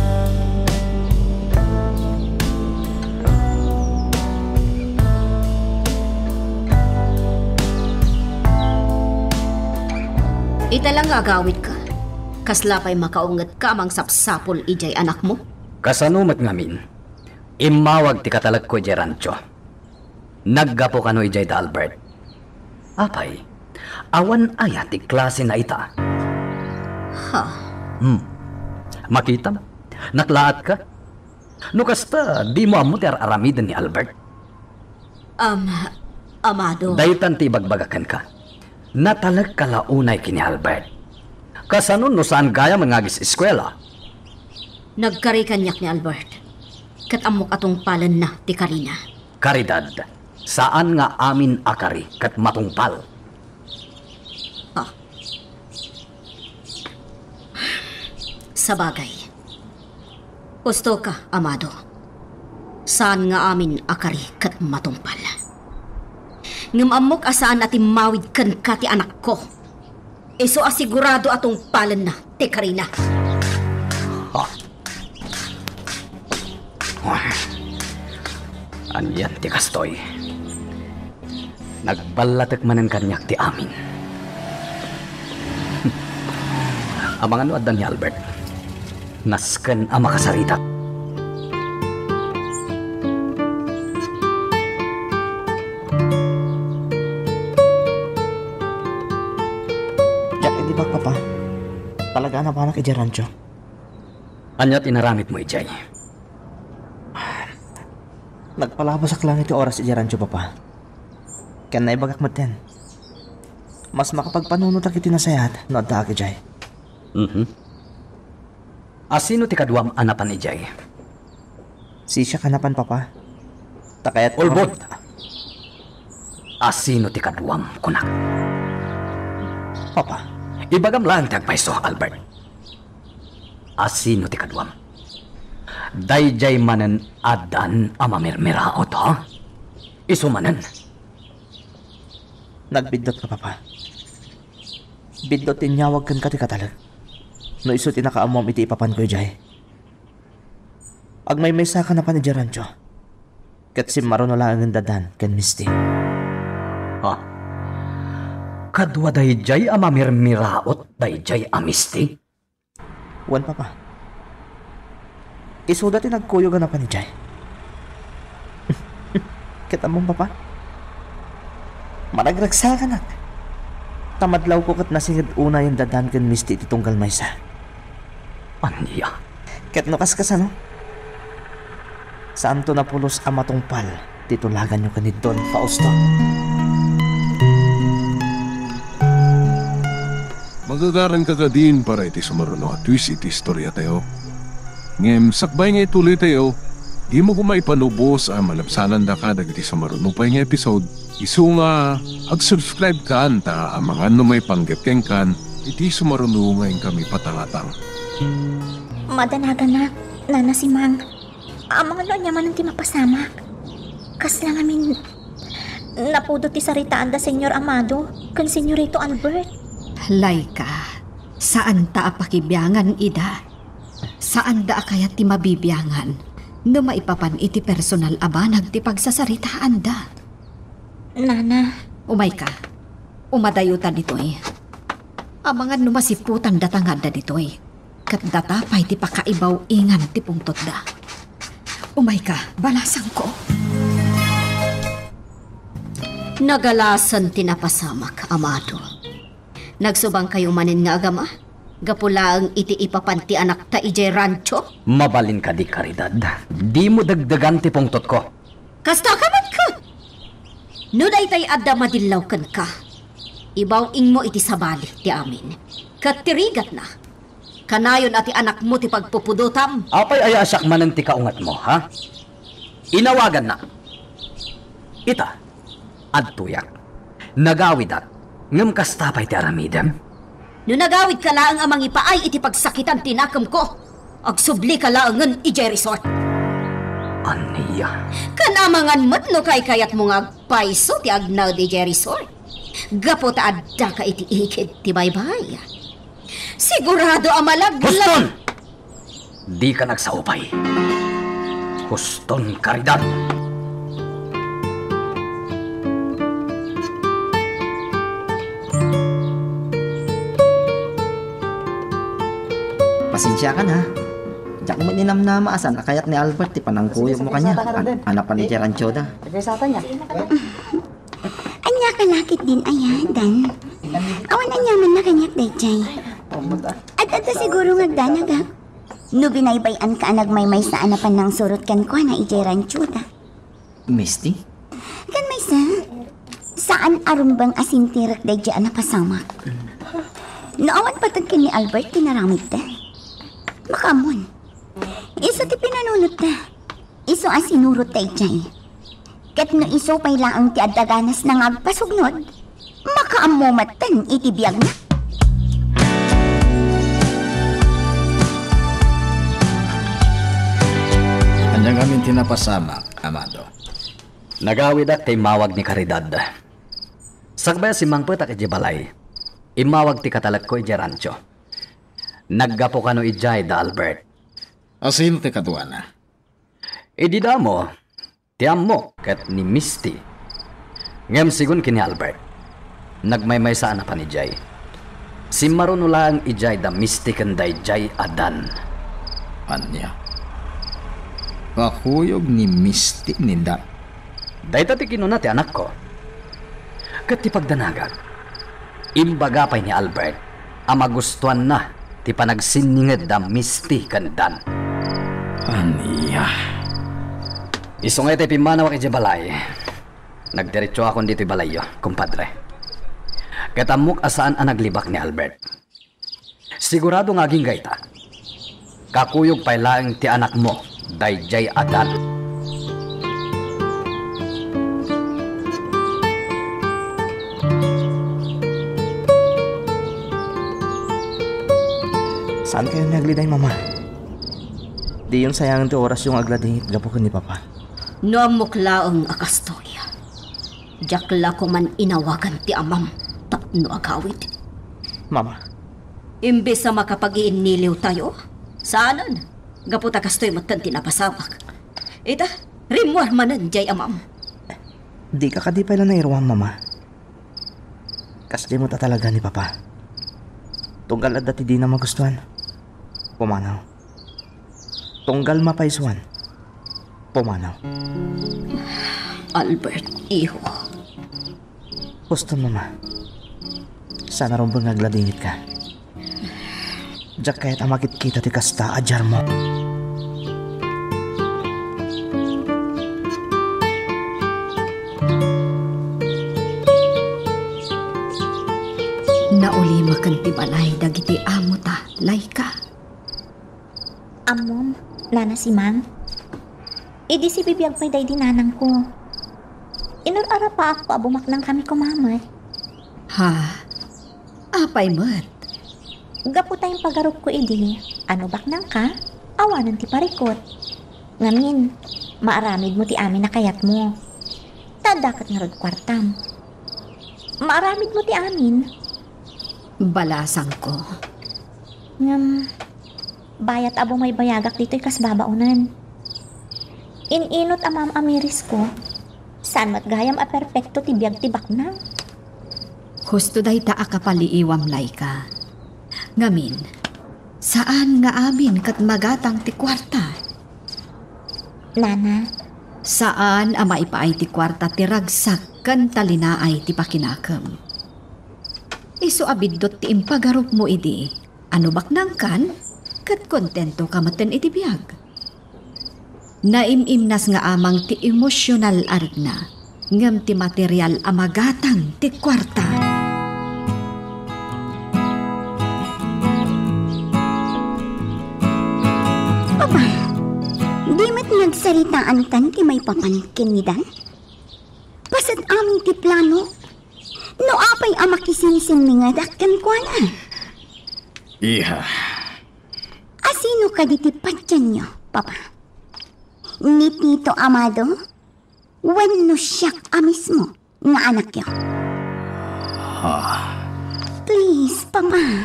Ita la nga agawidka. Kasla pay makaungetka a mangsapsapul idiay anakmo? Kasano met ngamin? Immawag ti katalekko idiay rancho. Naggapu kano idiay da Albert? Apay, awan aya ti klase na ita? Ha? Hmm. Makitam? Naklaatka? No kasta, dimo ammo ti ar-aramiden ni Albert? Am, Amado. Daytan ti ibagbagak kenka. Natalekka la unay ken ni Albert. Kasano no saan gayam nga agis-eskuela? Nagkari kaniak ni Albert, ket ammok a tungpalenna ti karina. Karidad, saan nga amin a kari ket matungpal. Ah. Sabagay. Husto ka, Amado. Saan nga amin a kari ket matungpal. Ngem ammok a saan a timmawid kenka ti anakko. Isu a sigurado a tungpalenna ti karina. Ha? Anian ti kastoy? Nagballatek manen kaniak ti amin. Amangan no adda ni Albert. Nasken a makasarita. Diak idi bakpapa. Talaga a napanak idiay rancho. Ania ti inaramidmo idiay? Nagpalabosak lang iti oras idiay rancho, Papa. Ken naibagak metten, mas makapagpanunotak iti nasayaat no addaak idiay. Mhm. Asino ti kaduam a napan idiay? Sisiak a napan, Papa. Ta kayat Ulbod! Asino ti kaduam, kunak? Papa. Ibagam laeng ti agpayso, Albert. Asino ti kaduam? Daydiay manen a Dan a mamirmiraot, ha? Isu manen. Nagbiddutka, Papa. Biddut ti inyawag kenka ti katalek. No isu ti nakaammoam iti ipapanko idiay. Agmaymaysakan a pan idiay rancho. Ket simmaruno laengen da Dan ken Misty. Ha? Kadua daydiay a mamirmiraot daydiay a Misty? Wen, Papa. Isuda ti nagkuyog a napan idiay. Ket ammom, Papa? Maragragsakanak. Ta madlawko ket nasinged unayen da Dan ken Misty iti tunggal maysa. Ania? Ket no kaskasano? Saanto napulos a matungpal ti tulaganyo ken ni Don Fausto. Magagaranka kadin para iti sumaruno a twist iti istoriatayo. Ngem sakbay nga ituloytayo, dimo koma ipanubos a malabsanandaka dagiti sumaruno pay nga episode. Isu nga ag-subscribe kan ta amangan no maipanggep kenkan iti sumaruno nga inkami patangatang. Madanaganak, Nana Simang. Amangan no ania manen ti mapasamak. Kasla ngamin napudot ti saritaan da Señor Amado ken Señorito Albert. Laika, saanta a pakibiangan ida. Saanda a kayat ti mabibiangan no maipapan iti personal a banag ti pagsasaritaanda. Nana. Umayka. Umadayuta ditoy. Amangan no masiputandata nga adda ditoy. Ket data pay ti pakaibaw-ingan ti pungtotda. Umayka, balasangko. Nagalasan ti napasamak, Amado. Nagsubangkayo manen nga agama? Gapu laeng iti ipapan ti anakta idiay rancho? Mabalin kadi, Caridad. Dimo dagdagan ti pungtotko. Kasta ka met ket! No daytay adda madillaw kenka, ibaw-ingmo iti sabali ti amin. Ket ti rigatna, kanayon a ti anakmo ti pagpupudotam. Apay aya a siak manen ti kaungetmo, ha? Inawagannak. Ita, adtoyak. Nagawidak. Ngem kasta pay ti aramidem? No nagawidka laeng a mangipaay iti pagsakitan ti nakemko, agsublika laengen idiay resort. Ania? Ken amangan met no kaykayatmo nga agpayso ti agnaed idiay resort. Gapu ta addaka iti ikid ti baybay. Sigurado a malaglag. Huston! Dika nagsao pay. Huston, Caridad! Pasensiakan, ha. Diak met ninamnama a saan a kayat ni Albert ti panangkuyogmo kaniak. An-, anapan idiay ranchoda. Ania ka lakit din aya, Dan? Awan aniamanna kaniak daydiay. Ad-adda siguro nga agdanagak. No binaybay-anka a nagmaymaysa a napan nangsurot kenkuana idiay ranchoda. Misty? Ken maysa, saan a rumbeng a sintirek daydiay a napasamak. No awan pateg ken ni Albert ti naramidda, makaammon. Isu ti pinanunotta. Isu a sinurot daydiay. Ket no isu pay laeng ti adda ganasna nga agpasugnod, makaammo metten iti biagna. Ania ngamin ti napasamak, Amado? Nagawidak ta immawag ni Caridad. Sakbay a simmangpetak idiay balay, immawag ti katalekko idiay rancho. Naggapu kano idiay da Albert. Asino ti kaduana? Idi damo, ti ammok ket ni Misty. Ngem sigun ken ni Albert, nagmaymaysa a napan idiay. Simmaruno laeng idiay da Misty ken daydiay a Dan. Ania? Kakuyog ni Misty ni Dan? Dayta ti kinuna ti anakko. Ket ti pagdanagak, imbaga pay ni Albert a magustuanna ti panagsinninged da Misty ken Dan. Ania? Isu nga iti pimmanawak idiay balay, nagdiretsuakon ditoy balayyo, kumpadre. Ket ammok a saan a naglibak ni Albert. Sigurado nga agingga ita. Kakuyog pay laeng ti anakmo, daydiay a Dan. Saan kayo nagli, Mama? Diyon sayangen ti orasyo nga agladingit gapu ken ni Papa. No ammok laeng a kastoy, diak la koman inawagan ti amam tapno agawid. Mama. Imbes a makapagiinniliwtayo, saanen. Gapu ta kastoy metten ti napasamak. Ita, rimmuar manen diay amam. Dika kadi pay la nairuam, Mama. Kasdi met a talaga ni Papa. Tunggal adda ti dina magustuan, pumanaw. Tunggal mapaisuan, pumanaw. Albert, iho. Huston, Mama. Saan a rumbeng nga agladingitka. Diak kayat a makitkita ti kasta a diarmo. Naulimaken ti balay dagiti amota, Laika. Ammom, Nana Simang. Idi sibibiag pay daydi nanangko. Inur-arapaakko a bumaknangkami koma met. Ha? Apay met? Gapu ta impagarupko idi, a no baknangka, awanen ti parikut. Ngamin, maaramidmo ti amin a kayatmo. Ta adda ket ngarud kuartam. Maaramidmo ti amin. Balasangko. Ngem, bayat a bumaybayagak ditoy kas babaonen. In-inut a maam-amirisko, saan met gayam a perpekto ti biag ti baknang. Husto dayta a kapaliiwam, Laika. Ngamin, saan nga amin ket magatang ti kuarta. Nana. Saan a maipaay ti kuarta ti ragsak ken ta linaay ti pakinakem. Isu a biddut ti impagarupmo idi, a no baknangkan, ket kontentoka metten iti biag. Naim-imnas nga amang ti emosyonal a rikna, ngem ti material a magatang ti kuarta. Papa, di met nagsaritaankan ti maipapan ken ni Dan? Paset amin ti plano. No apay a makisinsinmingedak kenkuana? Iha. Asino kadi ti patienyo, Papa? Ni Tito Amado? Wenno siak a mismo nga anakyo? Ha? Please, Papa,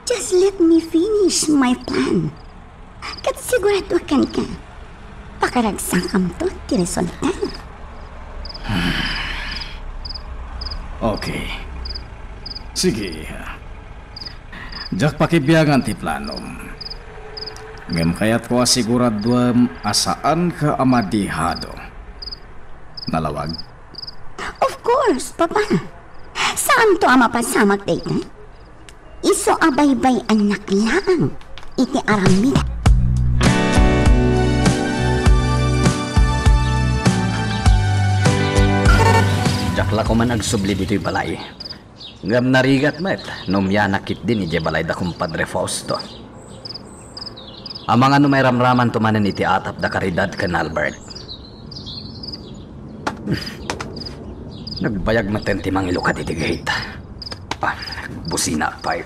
just let me finish my plan. Ket sigurado kenka, pakaragsakamto ti resulta. Okay. Sige, iha. Diak pakibiangan ti planom. Ngem kayatko a siguraduem a saanka a madihado. Nalawag? Of course, Papa. Saanto a mapasamak dayta? Isu a baybay-annak laeng iti aramid. Diak la koman agsubli ditoy balay. Ngem narigat met no umianak ketdi idiay balay da Kumpadre Fausto. Amangan no mairamramanto manen iti atap da Caridad ken Albert. Nagbayag metten ti mangilukad iti gate. Ah, busina pay.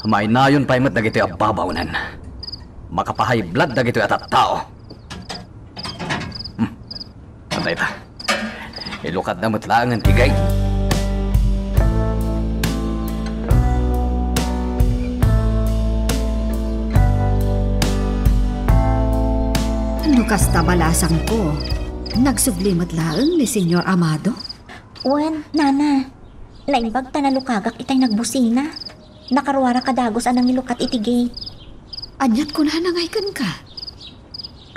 Mainayon pay met dagitoy a babaonen. Makapahayblat dagitoy a tattao. Hmm. Patay ta. Ilukadna met laengen ti gate. No kasta, balasangko, nagsubli met laeng ni Señor Amado? Wen, Nana, naimbag ta nalukagak itay nagbusina. Nakaruarak a dagus a nangilukat iti gate. Aniat kunana ngay kenka?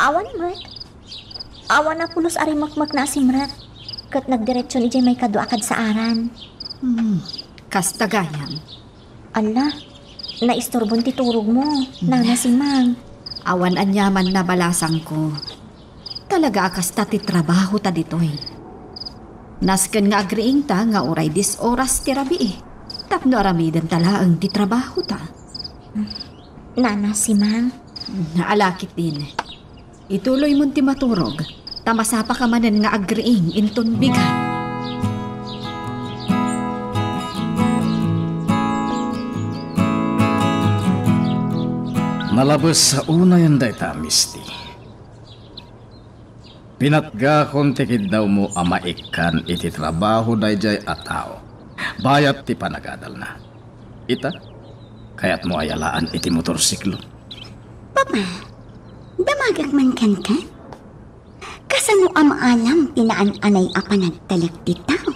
Awan met. Awan a pulos a rimekmekna a simrek, ket nagdiretsion idiay maikadua a kadsaaran. Hmm, kasta gayam. Alla, naistorbon ti turogmo, Nana Simang. Awan aniamanna, balasangko. Talaga a kasta ti trabahota ditoy. Nasken nga agriingta nga uray dies oras ti rabii tapno aramidenta laeng ti trabahota. Nana Simang. Ala ketdin. Ituloymon ti maturog, ta masapaka manen nga agriing inton bigat. Nalabes a unayen dayta, Misty. Pinatgakon ti kiddawmo a maikkan iti trabaho daydiay a tao. Bayat ti panagadalna. Ita, kayatmo a yalaan iti motorsiklo? Papa, damagak man kenka? Kasano a maalam ti naan-anay a panagtalek ti tao?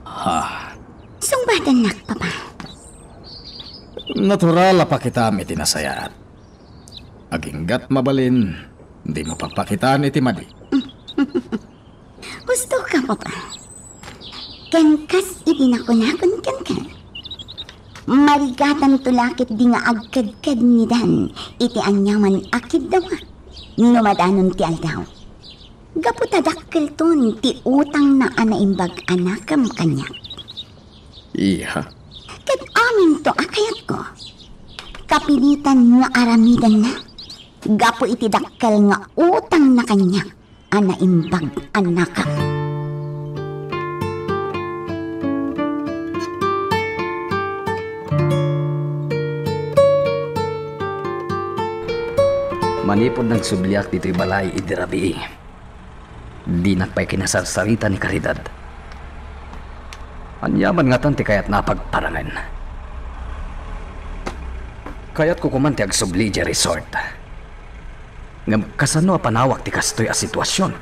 Ha? Sungbatannak, Papa. Natural a pakitam iti nasayaat. Aginggat mabalin, dimo papakitaan iti madi. Husto ka, Papa. Ken kas iti nakunakon kenka, marigatanto la ketdi nga agkedkednidan iti aniaman a kiddawak no madanon ti aldaw. Gapu ta dakkelton ti utangna a naimbag a nakam kaniak. Iha. Ket aminto a kayatko. Kapilitan nga aramidenna gapu iti dakkel nga utangna kaniak a naimbag a nakam. Manipud nagsubliak ditoy balay idi rabii, dinak pay kinasarsarita ni Caridad. Ania man ngatan ti kayatna a pagparangen? Kayatko koman ti agsubli idiay resort. Ngem kasano a panawak ti kastoy a situasion?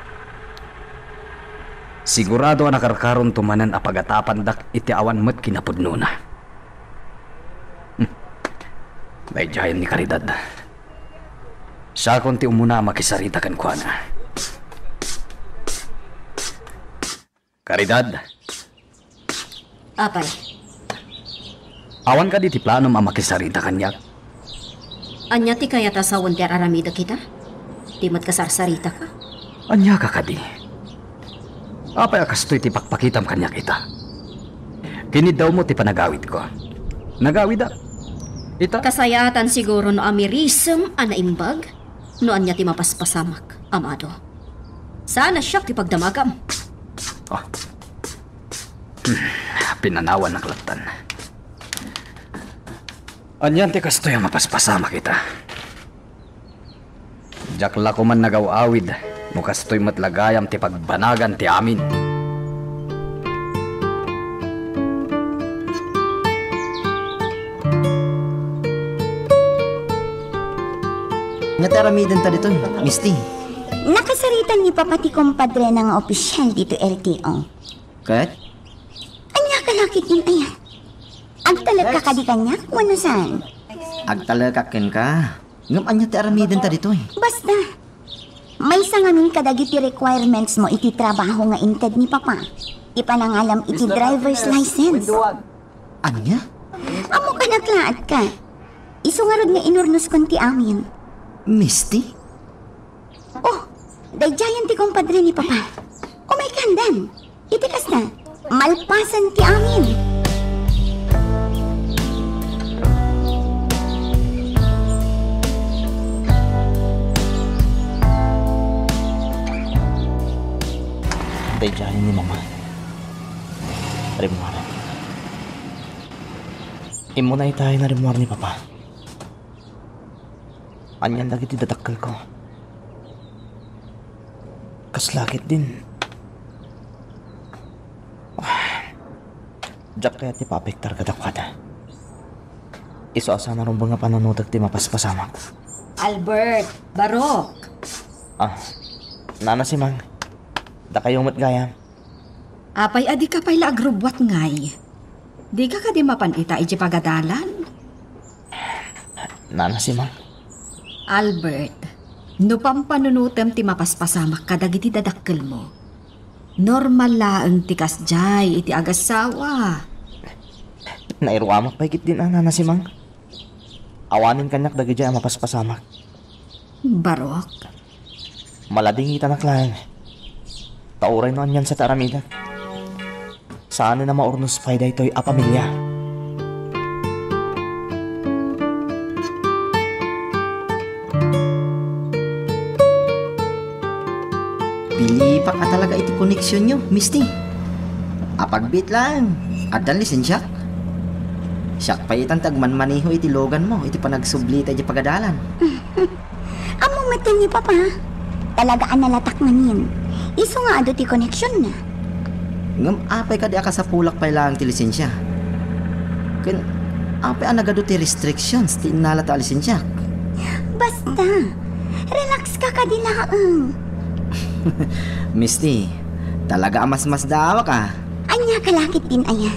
Sigurado a nakarkaronto manen a pagatapandak iti awan met kinapudnona. Hmm. Daydiayen ni Caridad. Siakon ti umuna a makisarita kenkuana. Caridad. Apay. Awan kadi ti planom a makisarita kaniak? Ania ti kayat a sawen ti ar-aramidek ita? Di met kasarsaritaka? Ania ka kadi? Apay a kastoy ti pakpakitam kaniak ita? Kiniddawmo ti panagawidko. Nagawidak. Ita? Kasayaatan siguro no amirisem a naimbag? No ania ti mapaspasamak, amado? Saan a siak ti pagdamagam? Ah. Hmm, pinanawannak lattan. Anian ti kastoy a mapaspasamak ita? Diak la koman nagaw-awid no kastoy met la gayam ti pagbanagan ti amin. Ania ti aramidenta ditoy, Misty? Nakasarita ni Papa ti kumpadrena nga opisyal ditoy L T O. Ket? Ania ka lakit in aya? Agtalek ka kadi kaniak, wenno saan? Agtalekak kenka. Ngem ania ti aramidenta ditoy? Basta. Maysa ngamin kadagiti requirements mo iti trabaho nga inted ni Papa. Ti panangalam iti driver's license. Ania? Ammo ka naklaat ka. Isu ngarud nga inurnoskon ti amin. Misty? Oh, daydiayen ti kumpadre ni Papa. Umayka, andan. Iti kasta, malpasen ti amin. Daydiayen ni Mama. Rimmuaren. Immuna itayen a rimmuar ni Papa. Anian dagiti dadakkelko? Kasla ketdin. Diak kayat ti paapektar kadakuada. Isu a saan a rumbeng a pananutek ti mapaspasamak. Albert, Barok. Ah, Nana Simang. Dakayo met gayam. Apay a dika pay la agrubbuat ngay? Dika kadi mapan ita idiay pagadalan? Nana Simang. Albert, no pampanunotem ti mapaspasamak kadagiti dadakkelmo, normal laeng ti kasdiay iti agassawa. Nairuamak pay ketdin a, Nana Simang. Awanen kaniak dagidiay a mapaspasamak. Barok. Maladingitanak laeng. Ta uray no anian sa ti aramidek, saanen a maurnos pay daytoy a pamilia. Pilipak a talaga iti koneksionyo, Misty. Apagbiit laeng, addan lisensiak. Siak pay itan ti agmanmaneho iti loganmo iti panagsublita idiay pagadalan. Ammo met ni Papa. Talaga a nalatak ngamin. Isu nga adu ti koneksionna. Ngem apay kadi a kasapulak pay laeng ti lisensia? Ken apay a nagadu ti restrictions ti innala ta alisensiak? Basta, relax ka kadi laeng. Misty, talaga a masmasdaawak a. Ania ka lakit din aya?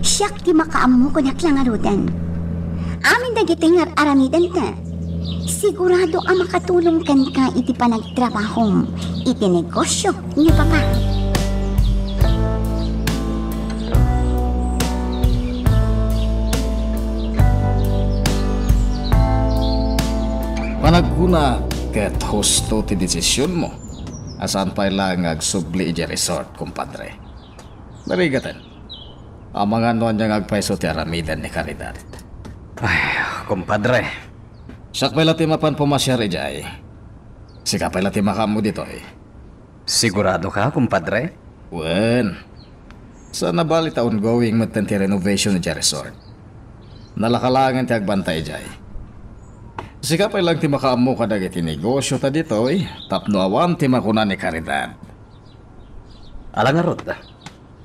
Siak ti makaammo kunak la ngaruden. Amin dagiti ngar-aramidenta, sigurado a makatulong kenka iti panagtrabahom iti negosio ni Papa. Panagkuna ket husto ti desisionmo a saan pay laeng nga agsubli idiay resort, kumpadre. Narigaten. Amangan no ania nga agpayso ti aramiden ni Caridad. Ay, kumpadre. Siak pay la ti mapan pumasiar idiay. Sika pay la ti makaammo ditoy. Sigurado ka, kumpadre? Wen. Saan a bali ta ongoing metten ti renovation idiay resort. Nalaka laengen ti agbantay idiay. Sika pay laeng ti makaammo kadagiti negosio ta ditoy tapno awan ti makuna ni Caridad. Ala ngarud.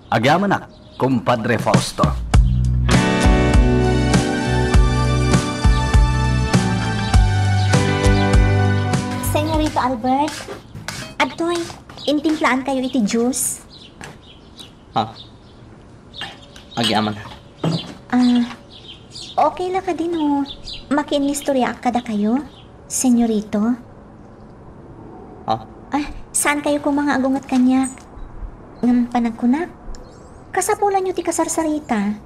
Agyamanak, Kumpadre Fausto. Senyorito Albert, adtoy, intimplaankayo iti juice. Ha? Agyamanak. Ah, okay la kadi no makiinnistoriaak kadakayo, senyorito? Ha? Ah, saankayo koma nga agunget kaniak? Ngem panagkunak, kasapulanyo ti kasarsarita.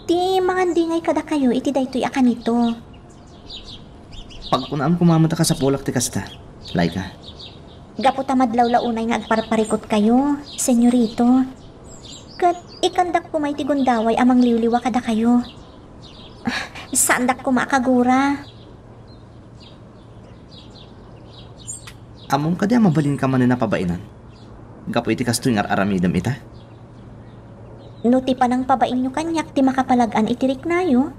Ti mangandingay kadakayo iti daytoy a kanito. Pagkunaam koma met a kasapulak ti kasta, Laika. Gapu ta madlaw la unay nga agparparikutkayo, senyorito. Ket ikandak koma iti gundaway a mangliwliwa kadakayo. Saandak koma a kagura. Ammom kadi a mabalinka manen a pabainan gapu iti kastoy nga ar-aramidem ita? No ti panangpabainyo kaniak ti makapalag-an iti riknayo,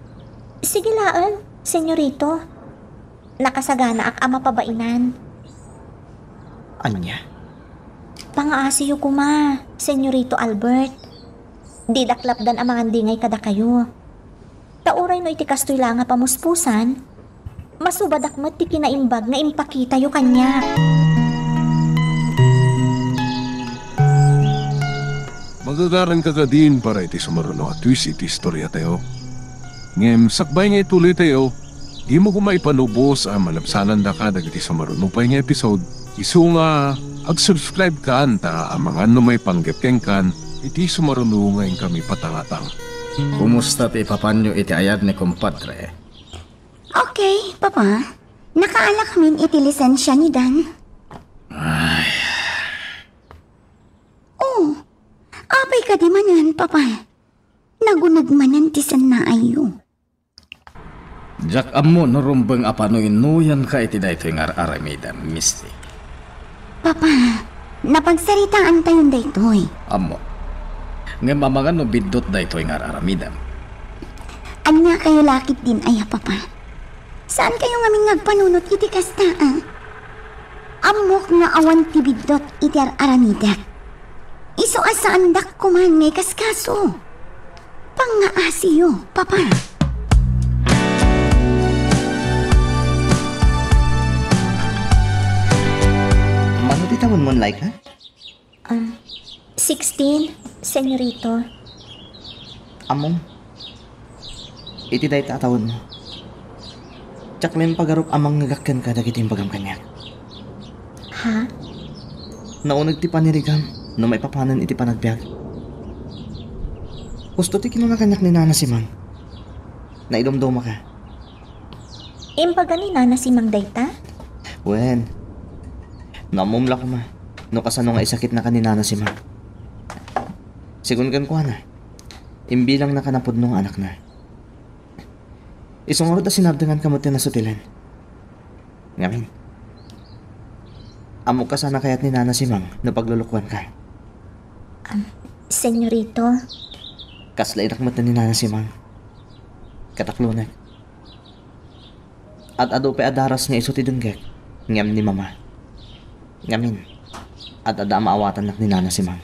sige laeng, senyorito. Nakasaganaak a mapabainan. Ania? Pangaasiyo koma, senyorito Albert. Didak lapdan a mangandingay kadakayo. Ta uray no iti kastoy la nga pamuspusan, masubadak met ti kinaimbag nga impakitayo kaniak. Magagaranka kadin para iti sumaruno a twist iti istoriatayo. Ngem sakbay nga ituloytayo, dimo koma ipanubos a malabsanandaka dagiti sumaruno pay nga episode. Isu nga, ag-subscribe kan ta amangan no maipanggep kenkan iti sumaruno nga inkami patangatang. Kumusta ti ipapanyo iti ayat ni kumpadre? Okay, Papa. Nakaala kamin iti lisensia ni Dan. Ay. Oh, apay kadi manen, Papa? Naguneg manen ti sannaayyo. Diak ammo no rumbeng a panuy-nuyanka iti daytoy nga ar-aramidem, Misty. Papa, napagsaritaantayon daytoy. Ammo. Ngem amangan no biddut daytoy nga ar-aramidem. Ania kayo lakit din aya, Papa? Saan kayo ngamin nga agpanunot iti kasta, ah? Ammok nga awan ti biddut iti ar-aramidek. Isu a saandak koman nga ikaskaso. Pangaasiyo, Papa. Mano ti tawenmon, Laika? Um, sixteen, senyorito. Ammom, iti dayta a tawenmo, diak laeng pagarup a mangngegak kenka dagiti imbagam kaniak. Ha? Nauneg ti panirigam no maipapanen iti panagbiag. Husto ti kinuna kaniak ni Nana Simang. Naidumdumaka. Imbaga ni Nana Simang dayta? Wen, no ammom la koma no kasano nga isakitnaka ni Nana Simang. Segun kenkuana, imbilangnaka napudno nga anakna. Isu ngarud a sinardenganka met ti nasutilen. Ngamin, ammok a saan a kayat ni Nana Simang no paglulukuanka. Am, senyorito. Kasla inak met ni Nana Simang. Kataklonek. Ad-adu pay a daras nga isu ti denggek, ngem ni Mama. Ngamin, ad-adda a maawatannak ni Nana Simang.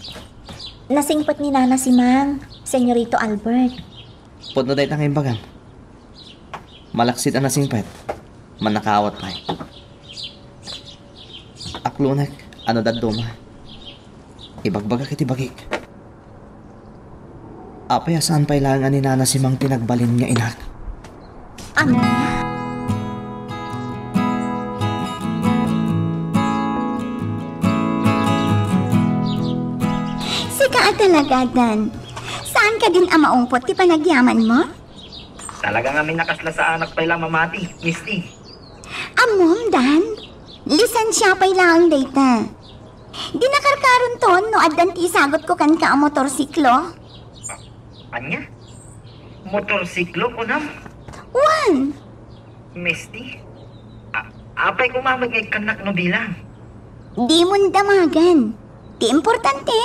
Nasingpet ni Nana Simang, Senyorito Albert. Pudno dayta nga imbagam. Malaksid a nasingpet. Mannakaawat pay. Aklonek, ano dadduma? Ibagbagak iti bagik. Apay a saan pay laeng a ni Nana Simang ti nagbalin nga inak? Ania? Sika a talaga, Dan. Saan ka din a maungpot ti panagyaman mo? Talaga nga minakasla saanak pay la mamati, Misty. Ammom, Dan? Lisensia pay laeng dayta. Di nakarkaronton no addan ti isagutko kenka a motorsiklo? Ania? Motorsiklo, kunam? Wen! Misty, a-, apay koma met nga ikkannak no bilang? Dimon damagen. Ti importante,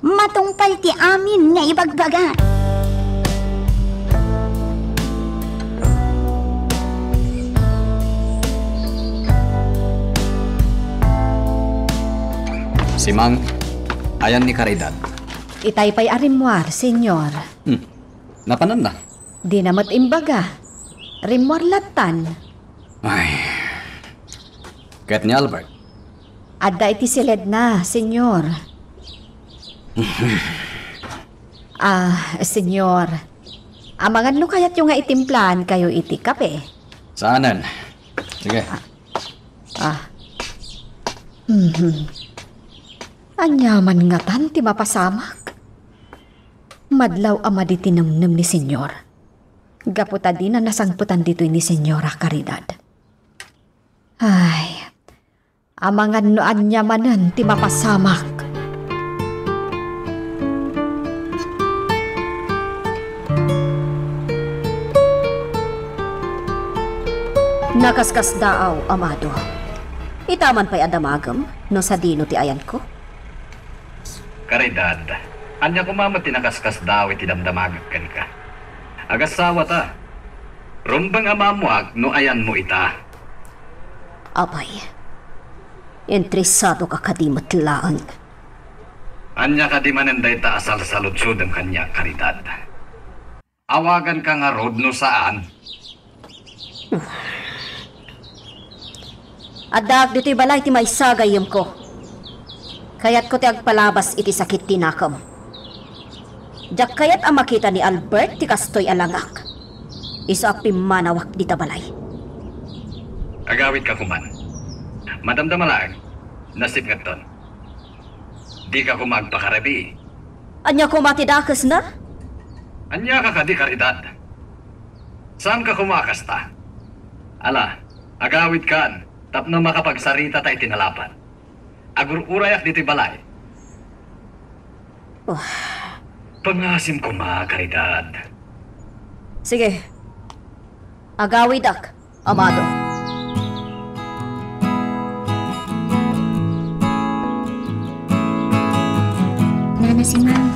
matungpal ti amin nga ibagbagak. Simang, ayan ni Caridad? Itay pay a rimmuar, Senyor. Hmm. Napananna? Dina met imbaga. Rimmuar lattan. Ay. Ket ni Albert? Adda iti siledna, Senyor. Ah, Senyor. Amangan no kayatyo nga itimplaankayo iti kape? Saanen. Sige. Ah. Mhm. Ania man ngatan ti mapasamak? Madlaw a madi ti nemnem ni Senyor. Gapu ta dina nasangpetan ditoy ni Señora Caridad. Ay, amangan no ania manen ti mapasamak. Nakaskasdaaw, amado. Ita man pay a damagem no sadino ti ayanko? Caridad, ania koma met ti nakaskasdaaw iti damdamagek kenka? Agassawa ta. Rumbeng a maammoak no ayanmo ita. Apay, interesado ka kadi met laeng? Ania kadi manen dayta a salsaludsodem kaniak, Caridad? Awaganka ngarud no saan? Addaak ditoy balay ti maysa gayyemko. Kayatko ti agpalabas iti sakit ti nakem. Diak kayat a makita ni Albert ti kastoy a langak. Isu a pimmanawak dita balay. Agawidka koman. Madamdama laeng. Nasipngetton. Dika koma agpakarabii. Ania koma ti dakesna? Aniaka kadi, Caridad? Saanka koma a kasta? Ala, agawidkan tapno makapagsarita ta iti nalapan. Agur-urayak ditoy balay. Oh. Pangasim koma, Caridad. Sige. Agawidak. Amado. Nana Simang,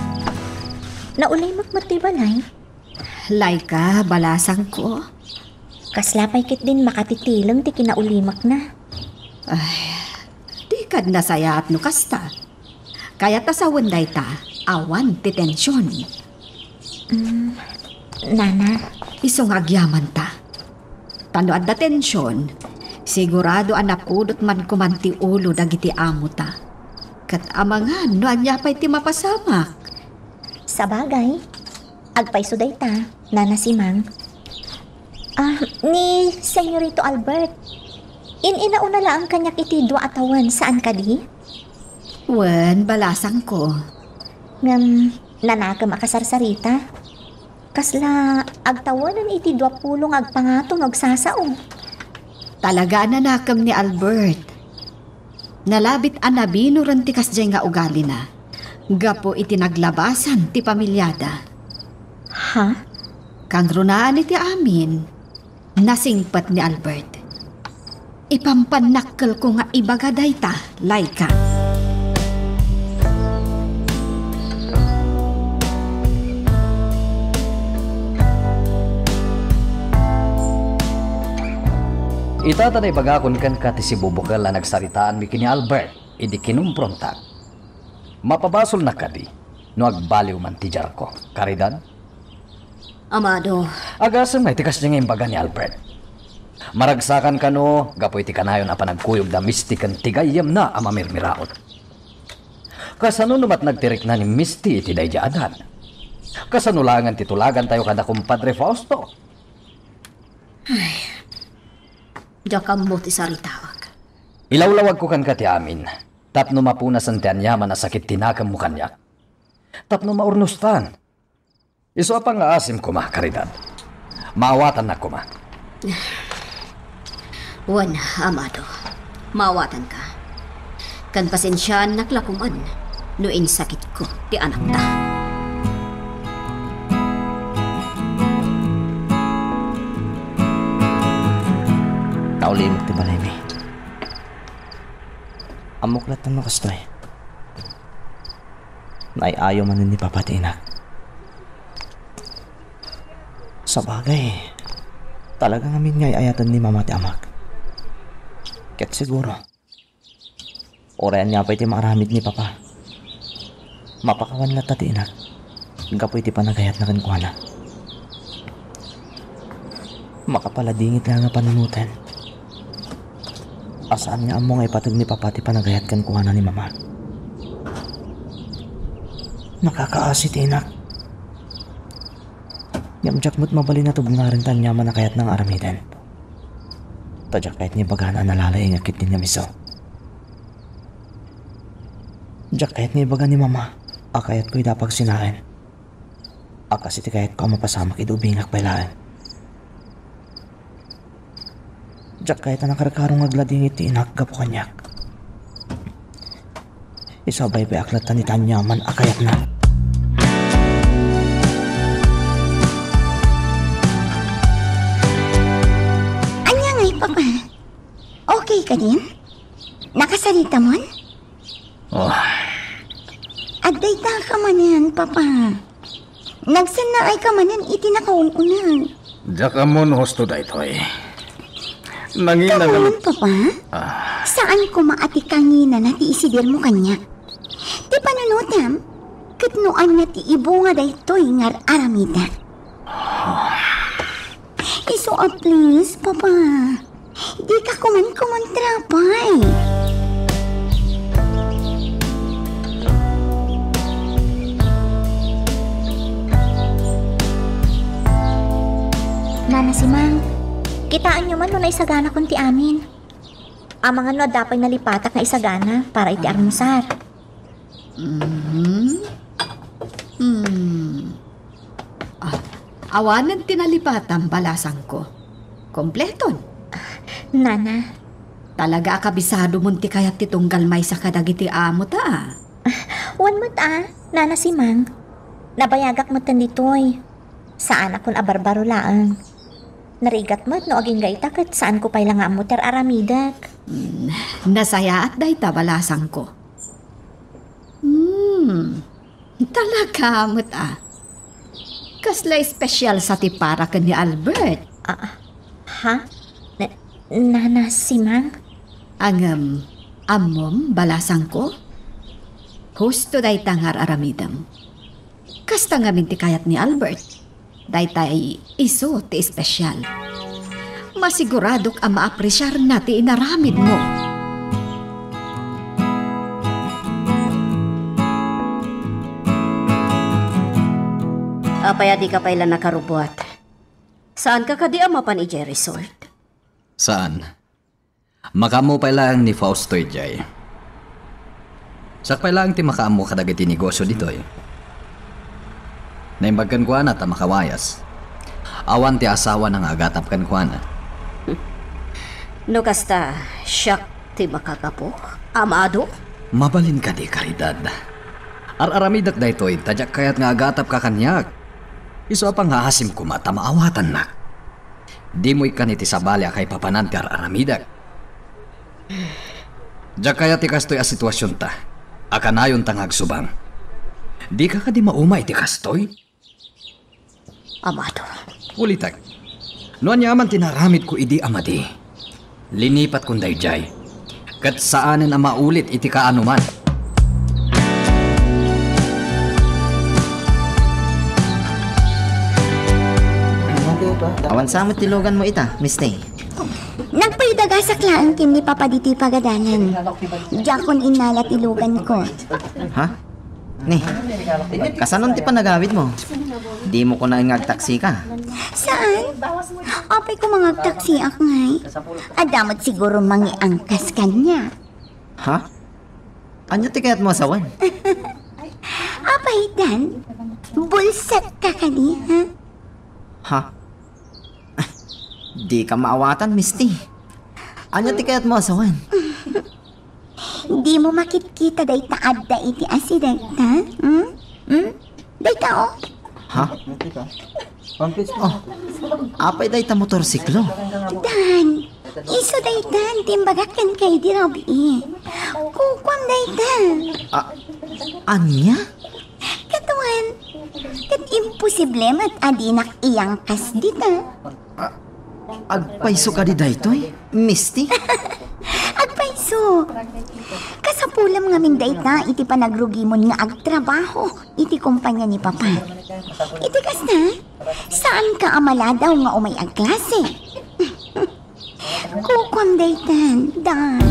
naulimek met ti balay? Laika, balasangko. Kasla pay ketdin makatitileng ti kinaulimakna. Ay, dikad nasayaat no kasta. Kayat a sawen dayta, awan ti tension. Mm, Nana. Isu nga agyamanta. Ta no adda tension, sigurado a napudot man koman ti ulo dagiti amota. Ket amangan no ania pay ti mapasamak. Sabagay, agpayso dayta, Nana Simang. Ah, ni Senyorito Albert, in-inauna laeng kaniak iti dua a tawen, saan kadi? Wen, balasangko. Ngem, nanakem a kasarsarita. Kasla agtawenen iti dua pulo nga agpangato no agsasao. Talaga a nanakem ni Albert. Nalabit a nabinuren ti kasdiay nga ugalina gapu iti naglabasan ti pamiliada. Ha? Kangrunaan iti amin, nasingpet ni Albert. Ipampannakkelko nga ibaga dayta, Laika. Ita ta naibagakon kenka ti sibubukel a nagsaritaanmi ken ni Albert idi kinumprontak. Mapabasolnak kadi? no agbaliw man ti diarko. Caridad? Amado. Agasem nga iti kasdi nga imbaga ni Albert. Maragsakan kano gapu iti kanayon a panagkuyog da Misty ken ti gayyemna a mamirmiraot. Kasano no matnag ti rikna ni Misty iti daydi a dan? Kasano laengen ti tulagantayo kada Kumpadre Fausto? Ay, diak ammo ti saritaek. Ilawlawagko kenka ti amin, tapno mapunasen ti aniaman a sakit ti nakemmo kaniak. Tapno maurnostan. Isu a pangngaasim koma, Caridad. Maawatannak koma. Wen, Amado, maawatanka. Ken pasensiaannak la koman no insakitko ti anakta. Kaulimok ti balaymi. Ammok latta no kastoy. Naay-ayo manen ni Papa ti inak. Sabagay, talaga ngamin nga ay-ayaten ni Mama ti amak. Ket siguro, uray ania pay ti maaramid ni Papa, mapakawan latta ti inak gapu iti panagayatna kenkuana. Makapaladingit la nga panunoten a saan nga ammo nga ipateg ni Papa ti panagayat kenkuana ni Mama. Nakakaasi ti inak. Ngem diak met mabalin a tubngaren ti aniaman a kayatna nga aramiden. Ta diak kayat nga ibagana a nalalaingek iti namiso. Diak kayat nga ibaga ni Mama a kayatko ida a pagsinaen a kas iti kayatko a mapasamak idi ubingak pay laeng. Diak kayat a nakarkaro nga agladingit ti inak gapu kaniak. Isu a baybayak latta iti aniaman a kayatna. Ania ngay, Papa? Okay ka din? Nakasarita man? Oh. Adda ita ka manen, Papa. Nagsannaay ka manen iti nakaun-uneg. Diak ammo no husto daytoy. Nangina nga Kawan, Papa? Ah. Saan koma a ti kanginana ti isidirmo kaniak? Ti panunotam, ket no ania ti ibunga daytoy nga ar-aramidek. Isu a please, Papa. Dika koman kumontra pay. Nana Simang, kitaenyo man no naisaganakon ti amin. Amangan no adda pay nalipatak nga isagana para iti almusar. Mhm. Hmm. Ah, awanen ti nalipatam, balasangko. Kompleton. Nana. Talaga a kabisadomon ti kayat ti tunggal maysa kadagiti amota, a. Wen met, a, Nana Simang. Nabayagak metten ditoy. Saanakon a barbaro laeng. Narigat met no agingga ita ket saanko pay la nga ammo ti ar-aramidek. Hmm, nasayaat dayta, balasangko. Hmm, talaga met, a. Kasla espesyal sa ti para ken ni Albert. Ah, ha? Na-, Nana Simang? Ngem, ammom, balasangko? Husto dayta nga ar-aramidem. Kasta ngamin ti kayat ni Albert. Daytay isu ti espesyal. Masiguradok a maapresiarna ti inaramidmo. Apay a dika pay la nakarubbuat? Saanka kadi a mapan idiay resort? Saan. Makaammo pay laeng ni Fausto idiay. Siak pay laeng ti makaammo kadagiti negosio ditoy. Naimbag kenkuana ta makawayas. Awan ti asawana nga agatap kenkuana. No kasta, siak ti makagapu, Amado? Mabalin kadi, Caridad. Ar-aramidek daytoy ta diak kayat nga agatapka kaniak. Isu a pangngaasim koma ta maawatannak. Dimo ikkan iti sabali a kaipapanan ti ar-aramidek. Diak kayat ti kastoy a situasionta a kanayonta nga agsubang. Dika kadi mauma iti kastoy? Amado. Ulitek, no aniaman ti naramidko idi a madi, linipatkon daydiay, ket saanen a maulit iti kaanoman. Awan sa met ti luganmo ita, Misty? Nagpaidagasak laeng ken ni Papa ditoy pagadalan. Diakon innala ti luganko. Ha? Ni, kasanon ti panagawidmo? Dimo koma nga agtaksika? Saan? Apay koma nga agtaksiak ngay? Adda met siguro mangiangkas kaniak. Ha? Ania ti kayatmo a sawen? Apay, Dan? Bulsek ka kadi, ha? Ha? Dika maawatan, Misty. Ania ti kayatmo a sawen? Dimo makitkita dayta adda iti asideg, ha? Hmm? Hmm? Dayta, o. Ha? Oh, apay dayta motorsiklo? Dan, isu daytan ti imbagak kenka idi rabii. Kukuam dayta. Ah, ania? Kaduan, ket imposible met a dinak iangkas dita. Ah, agpayso kadi daytoy, Misty? Agpayso. Kasapulam ngamin dayta iti panagrugimon nga agtrabaho iti kompania ni Papa. Iti kasta, saanka a maladaw nga umay agklase. Kukuam daytan, Dan.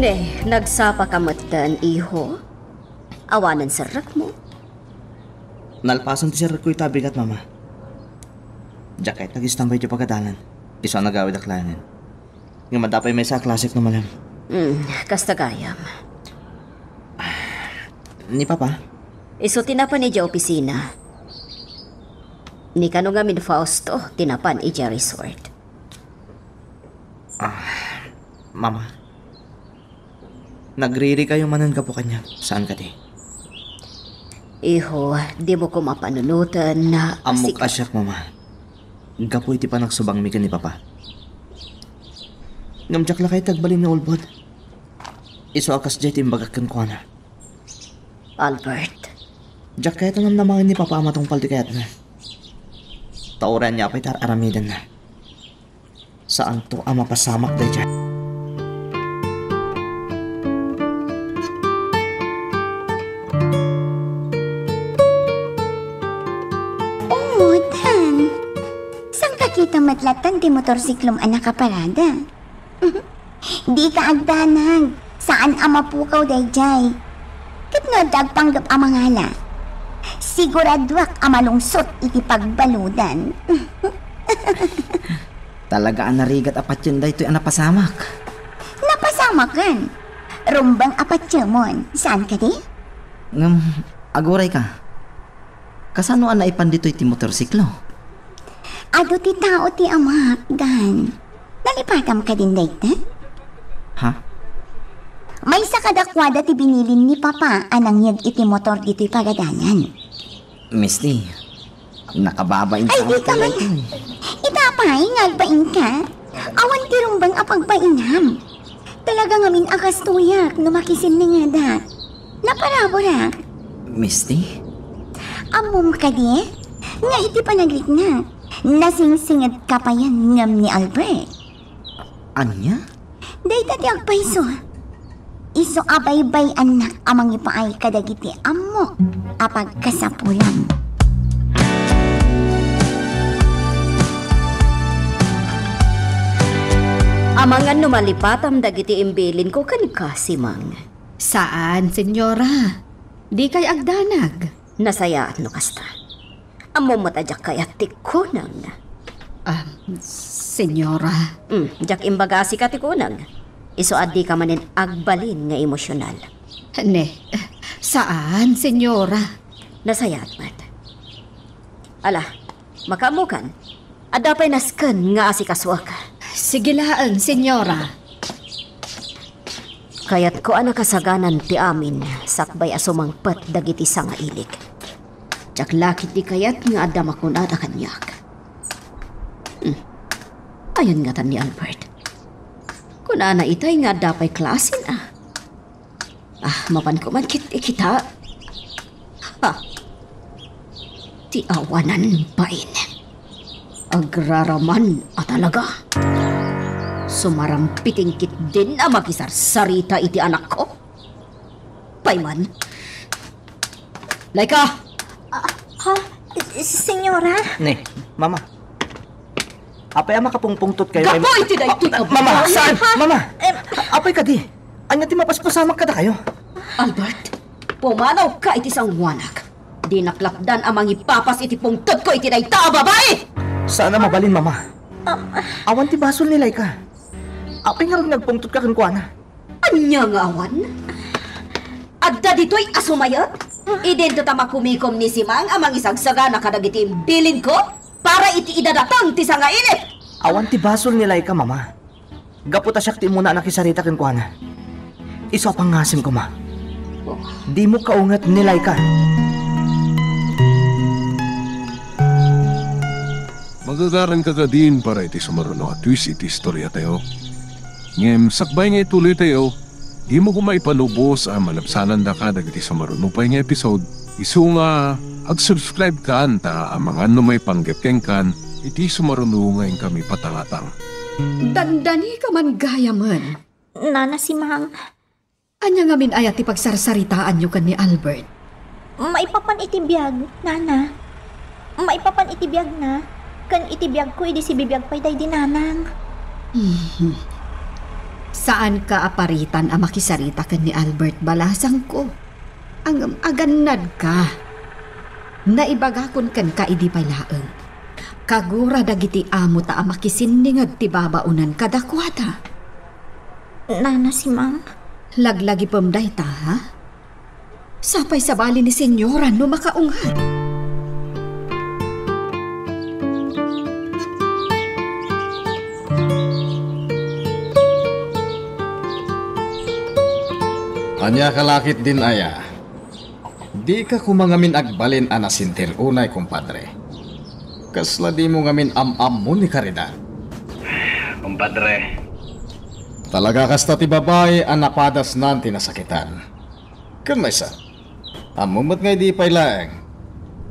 Ne, nagsapa ka metten, iho? Awanen serrekmo? Nalpasen ti serrekko ita a bigat, Mama. Diak kayat nga agistambay ti pagadalan. Isu a nagawidak laengen. Ngem adda pay maysa a klasek no malem. Hmm, kasta gayam. Ni Papa? Isu ti napan idiay opisina. Ni kano ngamin Fausto ti napan idiay resort. Ah, Mama. Nagririkayo manen gapu kaniak, saan kadi? Iho, dimo koma panunoten na Ammok a siak, Mama. Gapu iti panagsubangmi ken ni Papa. Ngem diak la kayat ti agbalin ni Ulbod. Isu a kasdiay ti imbagak kenkuana. Albert. Diak kayat a namnamaen ni Papa a matungpal ti kayatna. Ta uray ania pay ti ar-aramidenna. Saanto a mapasamak daydiay. Oh, Dan. Saan ka kita met latta ti motorsiklom a nakaparada? Dika agdanag. Saan a mapukaw daydiay. Ket no adda agpanggep a mangala, siguraduak a malungsot iti pagbaludan. Talaga a narigat a patien daytoy a napasamak. Napasamaken. Rumbeng a patiemon, saan kadi? Ngem, aguray ka. Kasano a naipan ditoy ti motorsiklo? Adu ti tao ti amak, Dan. Nalipatam kadin dayta? Ha? Maysa kadakuada ti binilin ni Papa a nangyeg iti motor ditoy pagadalan. Misty, nakababain Ay, ka di ka man. Ita pay nga agbainka. Awan ti rumbeng a pagbainam. Talaga ngamin a kastoyak no makisinningedak. Naparaburak. Misty? Ammom kadi nga iti panagriknak, nasingsinget ka payen ngem ni Albert. Ania? Dayta ti agpayso. Isu a baybay-annak a mangipaay kadagiti ammok a pagkasapulam. Amangan no malipatam dagiti imbilinko kenka, Simang. Saan, senyora. Dikay agdanag. Nasayaat no kasta. Ammom met a diak kayat ti kunang. Ah, senyora. Mm, diak imbaga a sika ti kunang. Isu a dika manen agbalin nga emosyonal. Ne, saan, senyora. Nasayaat met. Ala, makaammokan. Adda pay nasken nga asikasuak. Sige laeng, senyora. Kayatko a nakasaganan ti amin sakbay a sumangpet dagiti sangailik. Diak la ketdi kayat nga adda makunada kaniak. Hmm. Ayan ngatan ni Albert. Kunana itay nga adda pay klasen a. Ah, mapanko man ket ikita. Ha? Ti awanan bain. Agraraman a talaga. Sumarampiting ketdin a makisarsarita iti anakko. Pay man. Laika! Ah, ha? Senyora? Ne, Mama. Apay a makapungpungtot kayo kay Gapu iti daytoy Ah, Mama, kababayan. Saan? Mama! Em. Apay kadi? Ania ti mapaspasamak kadakayo? Albert, pumanawka iti sangoanak. Dinak lapdan a mangipapas iti pungtotko iti dayta a babai! Saan a mabalin, Mama. Ah. Awan ti basol ni Laika. Apay ngarud nga agpungtotka kenkuana? Ania nga awan? Adda ditoy a sumayet? Idinto ta makumikom ni Simang a mangisagsagana kadagiti imbilinko para iti idadateng ti sangainit. Awan ti basol ni Laika, Mama. Gapu ta siak ti umuna a nakisarita kenkuana. Isu a pangngasim koma. Dimo kaunget ni Laika. Magagaranka kadin para iti sumaruno a twist iti istoriatayo. Ngem sakbay nga ituloytayo, dimo koma ipanubos a malabsanandaka dagiti sumaruno pay nga episode. Isu nga ag-subscribe kan ta amangan no maipanggep kenkan iti sumaruno nga inkami patangatang. Dandanika man gayamen. Nana Simang. Ania ngamin aya ti pagsarsaritaanyo ken ni Albert? Maipapan iti biag, Nana. Maipapan iti biagna, ken iti biagko idi sibibiag pay daydi Nanang. Mhm. Saanka a paritan a makisarita ken ni Albert, balasangko. Ngem agannadka. Naibagakon kenka idi pay laeng. Kagura dagiti amota a makisinninged ti babaonan kadakuada. Nana Simang. Laglagipem dayta, ha? Sapay sabali ni Senyora no makaungat. Ania ka lakit din aya? Dika koma ngamin agbalin a nasentir unay, kumpadre. Kasla dimo ngamin am-ammo ni Caridad? Kumpadre. Talaga kasta ti babai a napadasnan ti nasakitan. Ken maysa, ammo met nga idi pay laeng,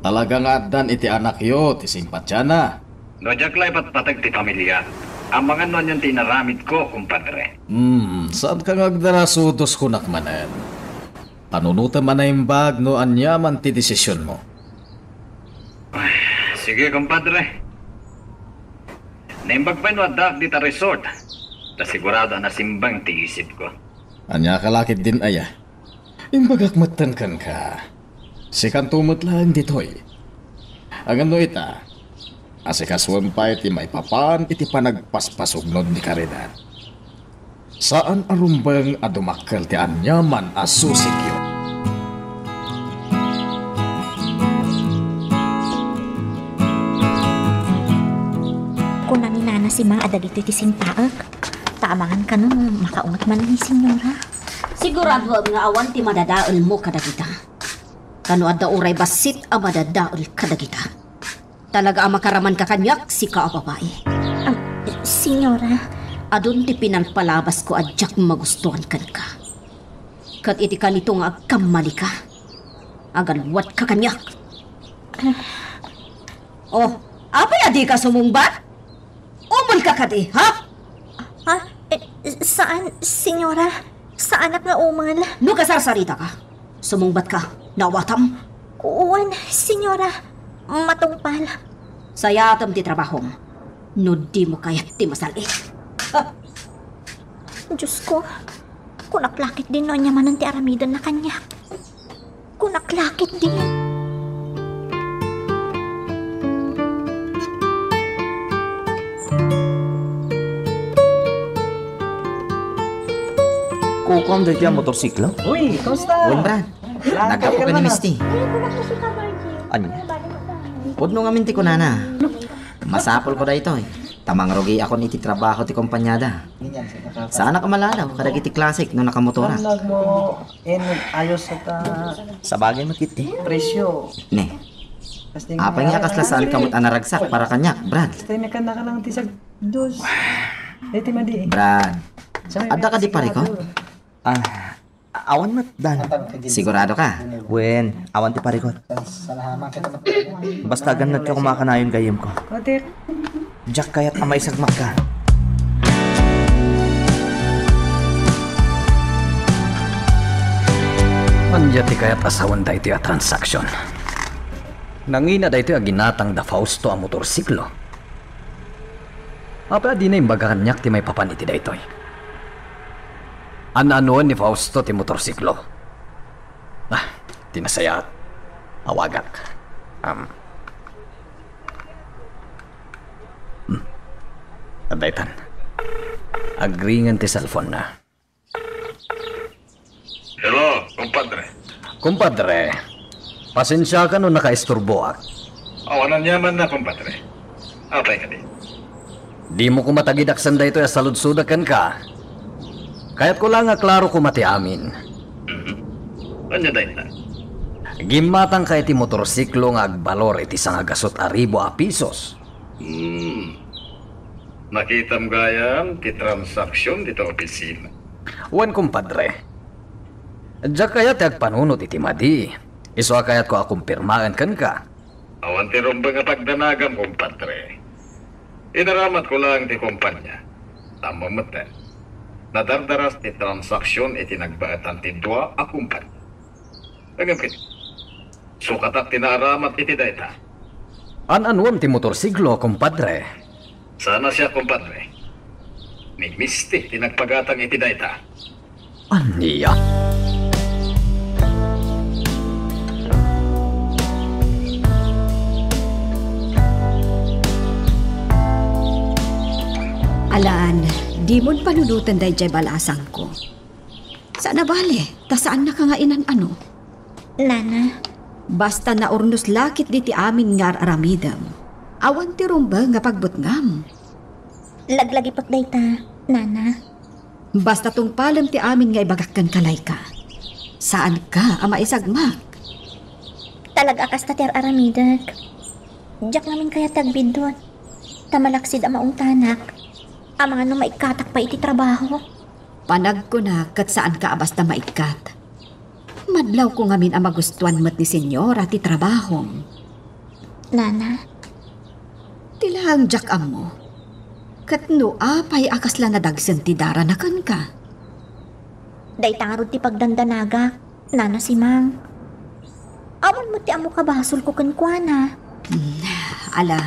talaga nga addan iti anakyo ti simpatiana. No diak la ipatpateg ti familia, amangan no anian ti inaramidko, kumpadre. Hmm, saanka nga agdarasudos kunak manen. Panunotem a naimbag no aniaman ti desisionmo. Sige, kumpadre. Naimbag pay no addaak dita resort. Ta sigurado a nasimbang ti isipko. Ania ka lakit din aya? Imbagak metten kenka. Sikanto met laeng ditoy. Ngem no ita, asikasuem pay ti maipapan iti panagpaspasugnod ni Caridad. Saan a rumbeng a dumakkel ti aniaman a susikyo. Kuna ni Nana Simang a dagitoy ti sintaek. Ta amangan kano no makaunget man ni Senyora. Siguradoem nga awan ti madadaelmo kadagita. Ta no adda uray bassit a madadael kadagita, talaga a makaramanka kaniak, sika a babai. Ah, Senyora. Adun ti pinalpalabasko a diak magustuan kenka. Ket iti kanito nga agkammalika, agalwadka kaniak. Ah. Oh, apay a dika sumungbat? Umelka kadi, ha? Ha? Eh, saan, Senyora. Saanak nga umel. No kasarsaritaka, sumungbatka. Naawatam? Wen, Senyora. Matungpal. Sayatem ti trabahom. No dimo kayat ti masal-it. Ha? Diosko, kunak lakit din no ania manen ti aramidenna kaniak. Kunak lakit din. Kukuam daytoy a motorsiklo? Uy, kamusta? Wen, Brad. Naggapu ka ni Misty. Ania? Pudno ngamin ti kunana. Masapulko daytoy. Ta mangrugiakon iti trabaho ti kompaniada. Saanak a malalaw kadagiti klasik no nakamotorak. Ano mo, en, ayos at, ah, sabagay met iti presyo. Ne. Apay nga kasla saan ka met a naragsak para kaniak, Brad? Tay mekan na ka lang ti sag-, dos. Iti madi. Brad, adda kadi parikot? Ah, awan met, Dan. Sigurado ka? Wen, awan ti parikot. Basta agannad ka kumakanayon gayyem ko. Diak kayat a maisagmak ka. Ania ti kayat a sawen daytoy a transaksyon? Nangina daytoy a ginatang da Fausto a motorsiklo? Apay a dina imbaga kaniak ti maipapan iti daytoy? An-anoen ni Fausto ti motorsiklo? Ah, ti nasayaat. Awagak. Um. Hmm. Adda itan. Agringen ti cellphone na. Hello, kumpadre. Kumpadre, pasensiaka no nakaisturboak. Awan aniamanna, kumpadre. Apay kadi? Dimo koma tagidaksan daytoy a saludsodak kenka. Kayatko la nga klaro koma ti amin. Mhm. Ania dayta? Gimmatangka iti motorsiklo nga agbalor iti sangagasut a ribu a pisos. Hmm. Nakitam gayam ti transaksyon dita opisina. Wen, kumpadre. Diak kayat ti agpanunot iti madi. Isu a kayatko a kumpirmaen kenka. Awan ti rumbeng a pagdanagam, kumpadre. Inaramatko laeng ti kumpanya. Ammom metten, nadardaras ti transaksyon iti nagbaetan ti dua a kumpanya. Ngem ket, sukatak ti naaramat iti dayta. An-anuem ti motorsiklo, kumpadre? Sana siak, kumpadre. Ni Misty ti nagpagatang iti dayta. Ania? Alan, dimon panunoten daydiay balasangko. Saan a bale, ta saannaka nga inan-ano. Nana. Basta naurnos la ketdi ti amin nga ar-aramidem. Awan ti rumbeng nga pagbutngam. Laglagipek dayta, Nana. Basta tungpalem ti amin nga ibagak kenka, Laika. Saanka a maisagmak. Talaga a kasta ti ar-aramidek. Diak ngamin kayat ti agbiddut. Ta malaksid a maungtanak. Amangan no maikkatak pay iti trabaho. Panagkunak ket saanka a basta maikkat. Madlawko ngamin a magustuan met ni Senyora ti trabahom. Nana. Ti laeng diak ammo. Ket no apay a kasla nadagsen ti darana kenka? Dayta ngarud ti pagdandanagak, Nana Simang. Awan met ti ammo kabasolko kenkuana. Hmm, ala,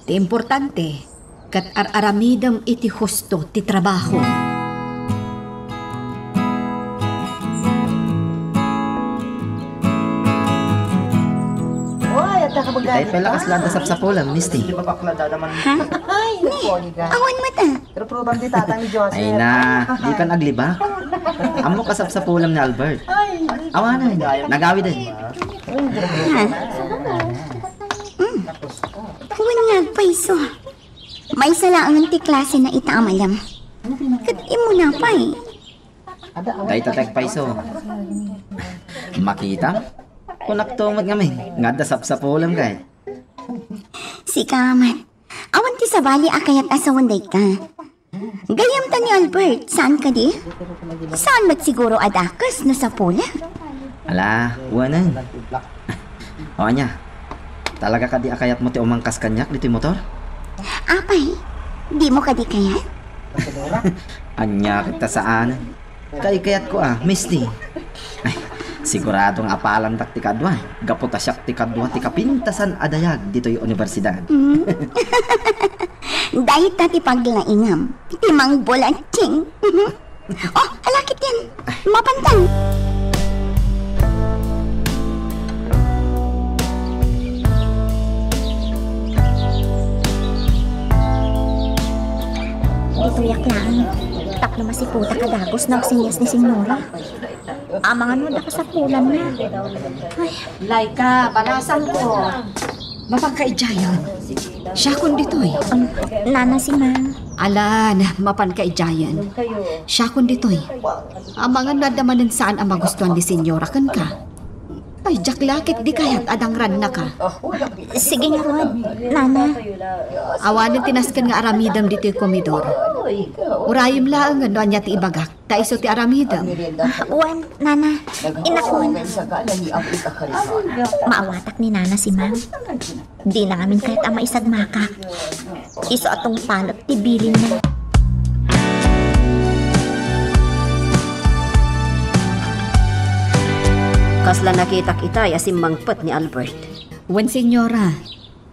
ti importante, ket ar-aramidem iti husto ti trabaho. Oy, adda ka. Itay pala kasla adda sapsapulem, Misty. Ha? Ni, awan met, ah. Pero program di tatang ni Joseph. Ay na, di kan aglibak. Ammo kasapsapulem ni Albert. Awanen, nagawiden. Ha? Mm. Wen nga agpayso. Maysa laengen ti klasena ita a malem. Ket immuna pay. Dayta ti agpayso. Makita? Kunakto met ngamin nga adda sapsapulem kay. Sika met. Awan ti sabali a kayat a sawen dayta. Gayyemta ni Albert, saan kadi? Saan met siguro a dakes no sapulek? Ala, wanen. O ania, talaga kadi a kayatmo ti umangkas kaniak ditoy motor? Apay, dimo kadi kayat? Ania ket ta saan? Kaikayatko a, Misty. Ay, sigurado nga apalandak ti kadua. Gapu ta siak ti kadua ti kapintasan a dayag ditoy universidad. Mm. Dayta ti paglaingam, ti mangbulatsing. Oh, alakit yan. Mapantan. Ditoyak laeng. Tapno masiputak a dagus no agsinyas ni Senyora. Amangan no adda kasapulanna. Ay. Laika, balasangko. Mapanka idiayen. Siakon ditoy. Um, Nana Simang. Alan, mapanka idiayen. Siakon ditoy. Amangan no adda manen saan a magustuan ni Senyora kenka. Ay, diak la ketdi kayat a dangrannaka. Sige ngarud, Nana. Awanen ti nasken nga aramidem ditoy komidor. Urayem laengen no ania ti ibagak. Ta isu ti aramidem. Wen, Nana, inakon. Maawatak ni Nana Simang. Dina ngamin kayat a maisagmakak. Isu a tungpalek ti bilinna. Kasla nakitak itay a simmangpet ni Albert. Wen, senyora.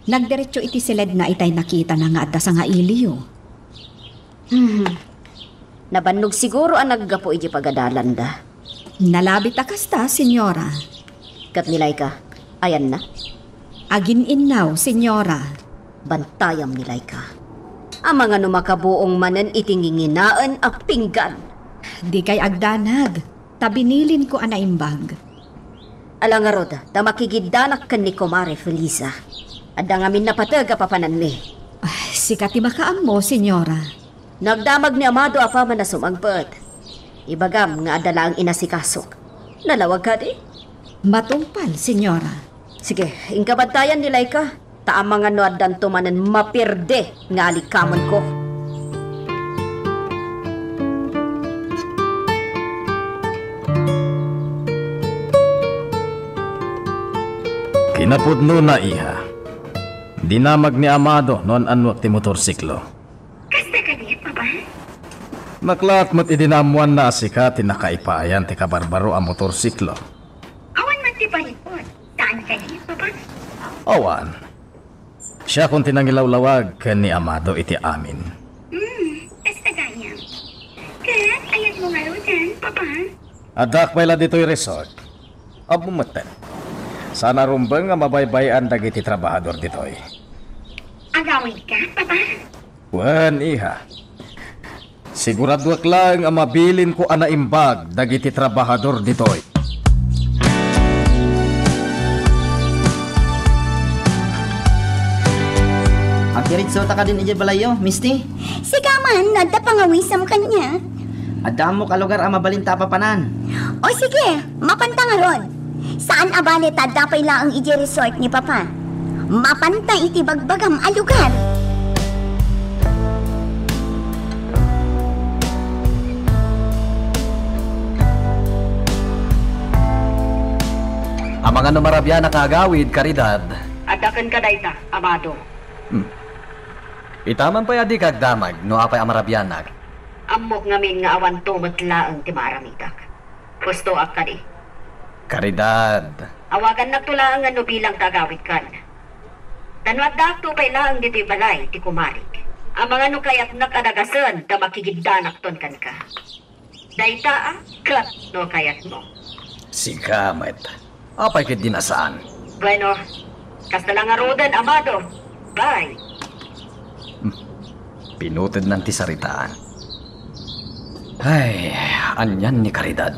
Nagdiretso iti siledna itay nakitana nga adda sangailiyo. Hmm. Nabannog siguro a naggapu iti pagadalanda. Nalabit a kasta, senyora. Ket ni Laika, ayanna? Agin-innaw, senyora. Bantayam ni Laika. Amangan no makabuong manen iti nginginaen a pinggan. Dikay agdanag, ta binilinko a naimbag. Ala ngarud, ta makigiddanak ken ni Kumare Felisa. Adda ngamin napateg a papananmi. Ah, sika ti makaammo, senyora. Nagdamag ni Amado apaman a sumangpet. Ibagam nga adda laeng inasikasok. Nalawag kadi? Matungpal, senyora. Sige, inka bantayan ni Laika. Ta amangan no addanto manen mapierde nga alikamenko. Kinapudnona, iha. Dinamag ni Amado no an-annuak ti motorsiklo. Kasta kadi, Papa? Naklaat met idi naammoanna a sika ti nakaipayan ti kabarbaro a motorsiklo. Awan man ti palipod. Saan kadi, Papa? Awan. Siakon ti nangilawlawag ken ni Amado iti amin. Hmm, kasta gayam. Ket ayanmo ngaruden, Papa? Addaak pay la ditoy resort. Ammom metten. Saan a rumbeng a mabaybay-an dagiti trabahador ditoy. Agawidka, Papa? Wen, iha. Siguraduak laeng a mabilinko a naimbag dagiti trabahador ditoy. Agdiritsota kadin idiay balayyo, Misty? Sika man, no adda pangawisem kaniak. Adda ammok a lugar a mabalinta a papanan. O sige, mapanta ngarud. Saan a bale ta adda pay laeng idiay resort ni Papa. Mapanta iti bagbagam a lugar. Amangan no marabianak nga agawid, Caridad. Adda kenka dayta, Amado. Hmm. Ita man pay a dika agdamag no apay a marabianak. Ammok ngamin nga awanto met laeng ti maaramidak. Hustoak kadi. Caridad. Awagannakto laeng no bilang ta agawidkan. Ta no addaakto pay laeng ditoy balay ti kumarik, amangan no kayatnak a dagasen ta makigiddanakton kenka. Dayta a, ket no kayatmo. Sika met. Apay ketdin a saan? Bueno, kasta la ngaruden, Amado. Bye. Hmm. Pinutednan ti saritaan. Ay, anian ni Caridad.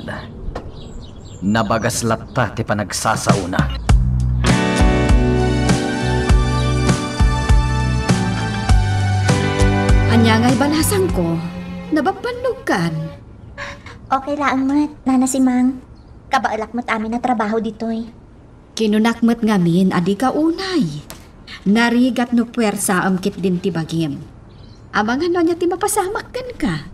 Nabagas latta ti panagsasaona. Ania ngay balasangko? Nababannogkan? Okay laeng met, Nana Simang. Kabaelak met amin a trabaho ditoy. Kinunak met ngamin a dika unay. Narigat no puersaem ketdin ti bagim. Amangan no ania ti mapasamak kenka.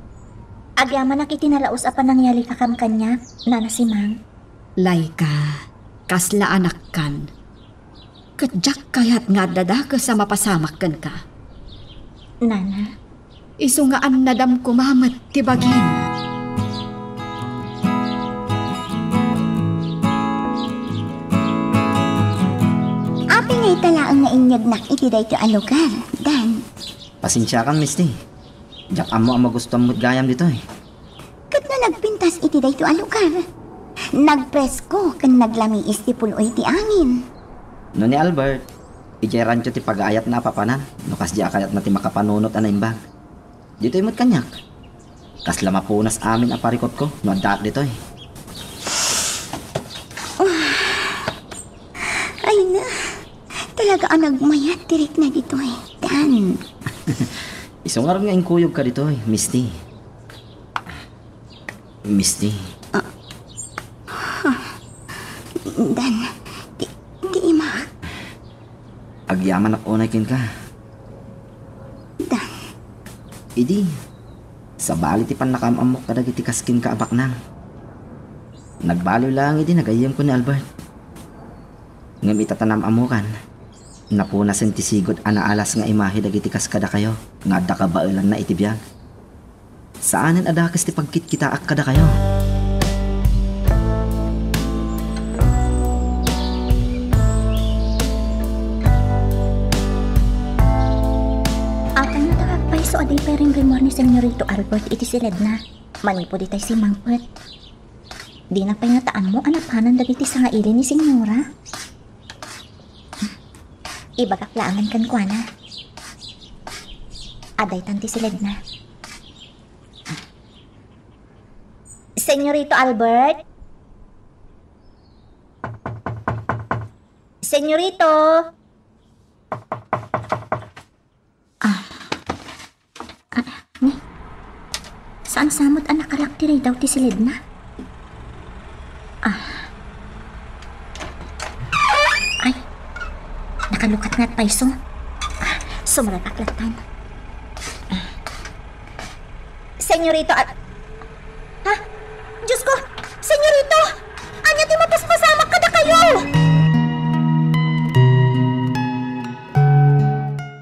Agyamanak iti nalaus a panangyarikam kaniak, Nana Simang. Laika, kasla anakkan. Ket diak kayat nga adda dakes a mapasamak kenka. Nana. Isu nga annadam koma met ti bagim. Apay nga ita laeng nga inyegnak iti daytoy a lugar, Dan? Pasensiakan, Misty. Diak ammo a magustuam met gayam ditoy. Ket no nagpintas iti daytoy a lugar, nagpresko ken naglamiis ti pul-oy ti angin. No ni Albert, idiay rancho ti pagaayatna a papanan, no kasdiay a kayatna ti makapanunot a naimbag. Ditoy met kaniak. Kasla mapunas amin a parikutko no addaak ditoy. Ay na, talaga a nagmayat ti rikna ditoy, Dan. Isu ngarud nga inkuyogka ditoy, Misty. Misty. Ah. Dan, ti, ti imak. Agyamanak unay kenka. Dan. Idi, sabali ti pannakaam-ammok kadagiti kas kenka a baknang. Nagbaliw laeng idi nagayyemko ni Albert. Ngem ita ta naam-ammokan, napunasen ti sigud a naalas nga imahe dagiti kas kadakayo nga adda kabaelanna iti biag. Saanen a dakes ti pagkitkitaak kadakayo. Senyorito Albert iti siledna. Manipud itay simmangpet. Dina pay ngata ammo a napanan dagiti sangaili ni Senyora. Ibagak laengen kenkuana. Adaytan ti siledna. Senyorito Albert? Senyorito? Ah. Ah, ni? Saan sa met a nakalak ti ridaw ti siledna? Ah. Ay. Nakalukat nga payso. Ah, sumrek ak lattan. Ah. Senyorito, ah, ha? Diyos ko! Senyorito! Ania ti mapaspasamak kadakayo?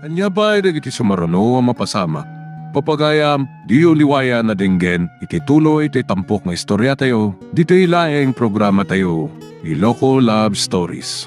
Ania pay dagiti sumaruno a mapasamak? Pagayam, diyo liwayan a denggen iti tuloy ti tampok nga istoriatayo, ditoy laeng programatayo, Iloko Love Stories.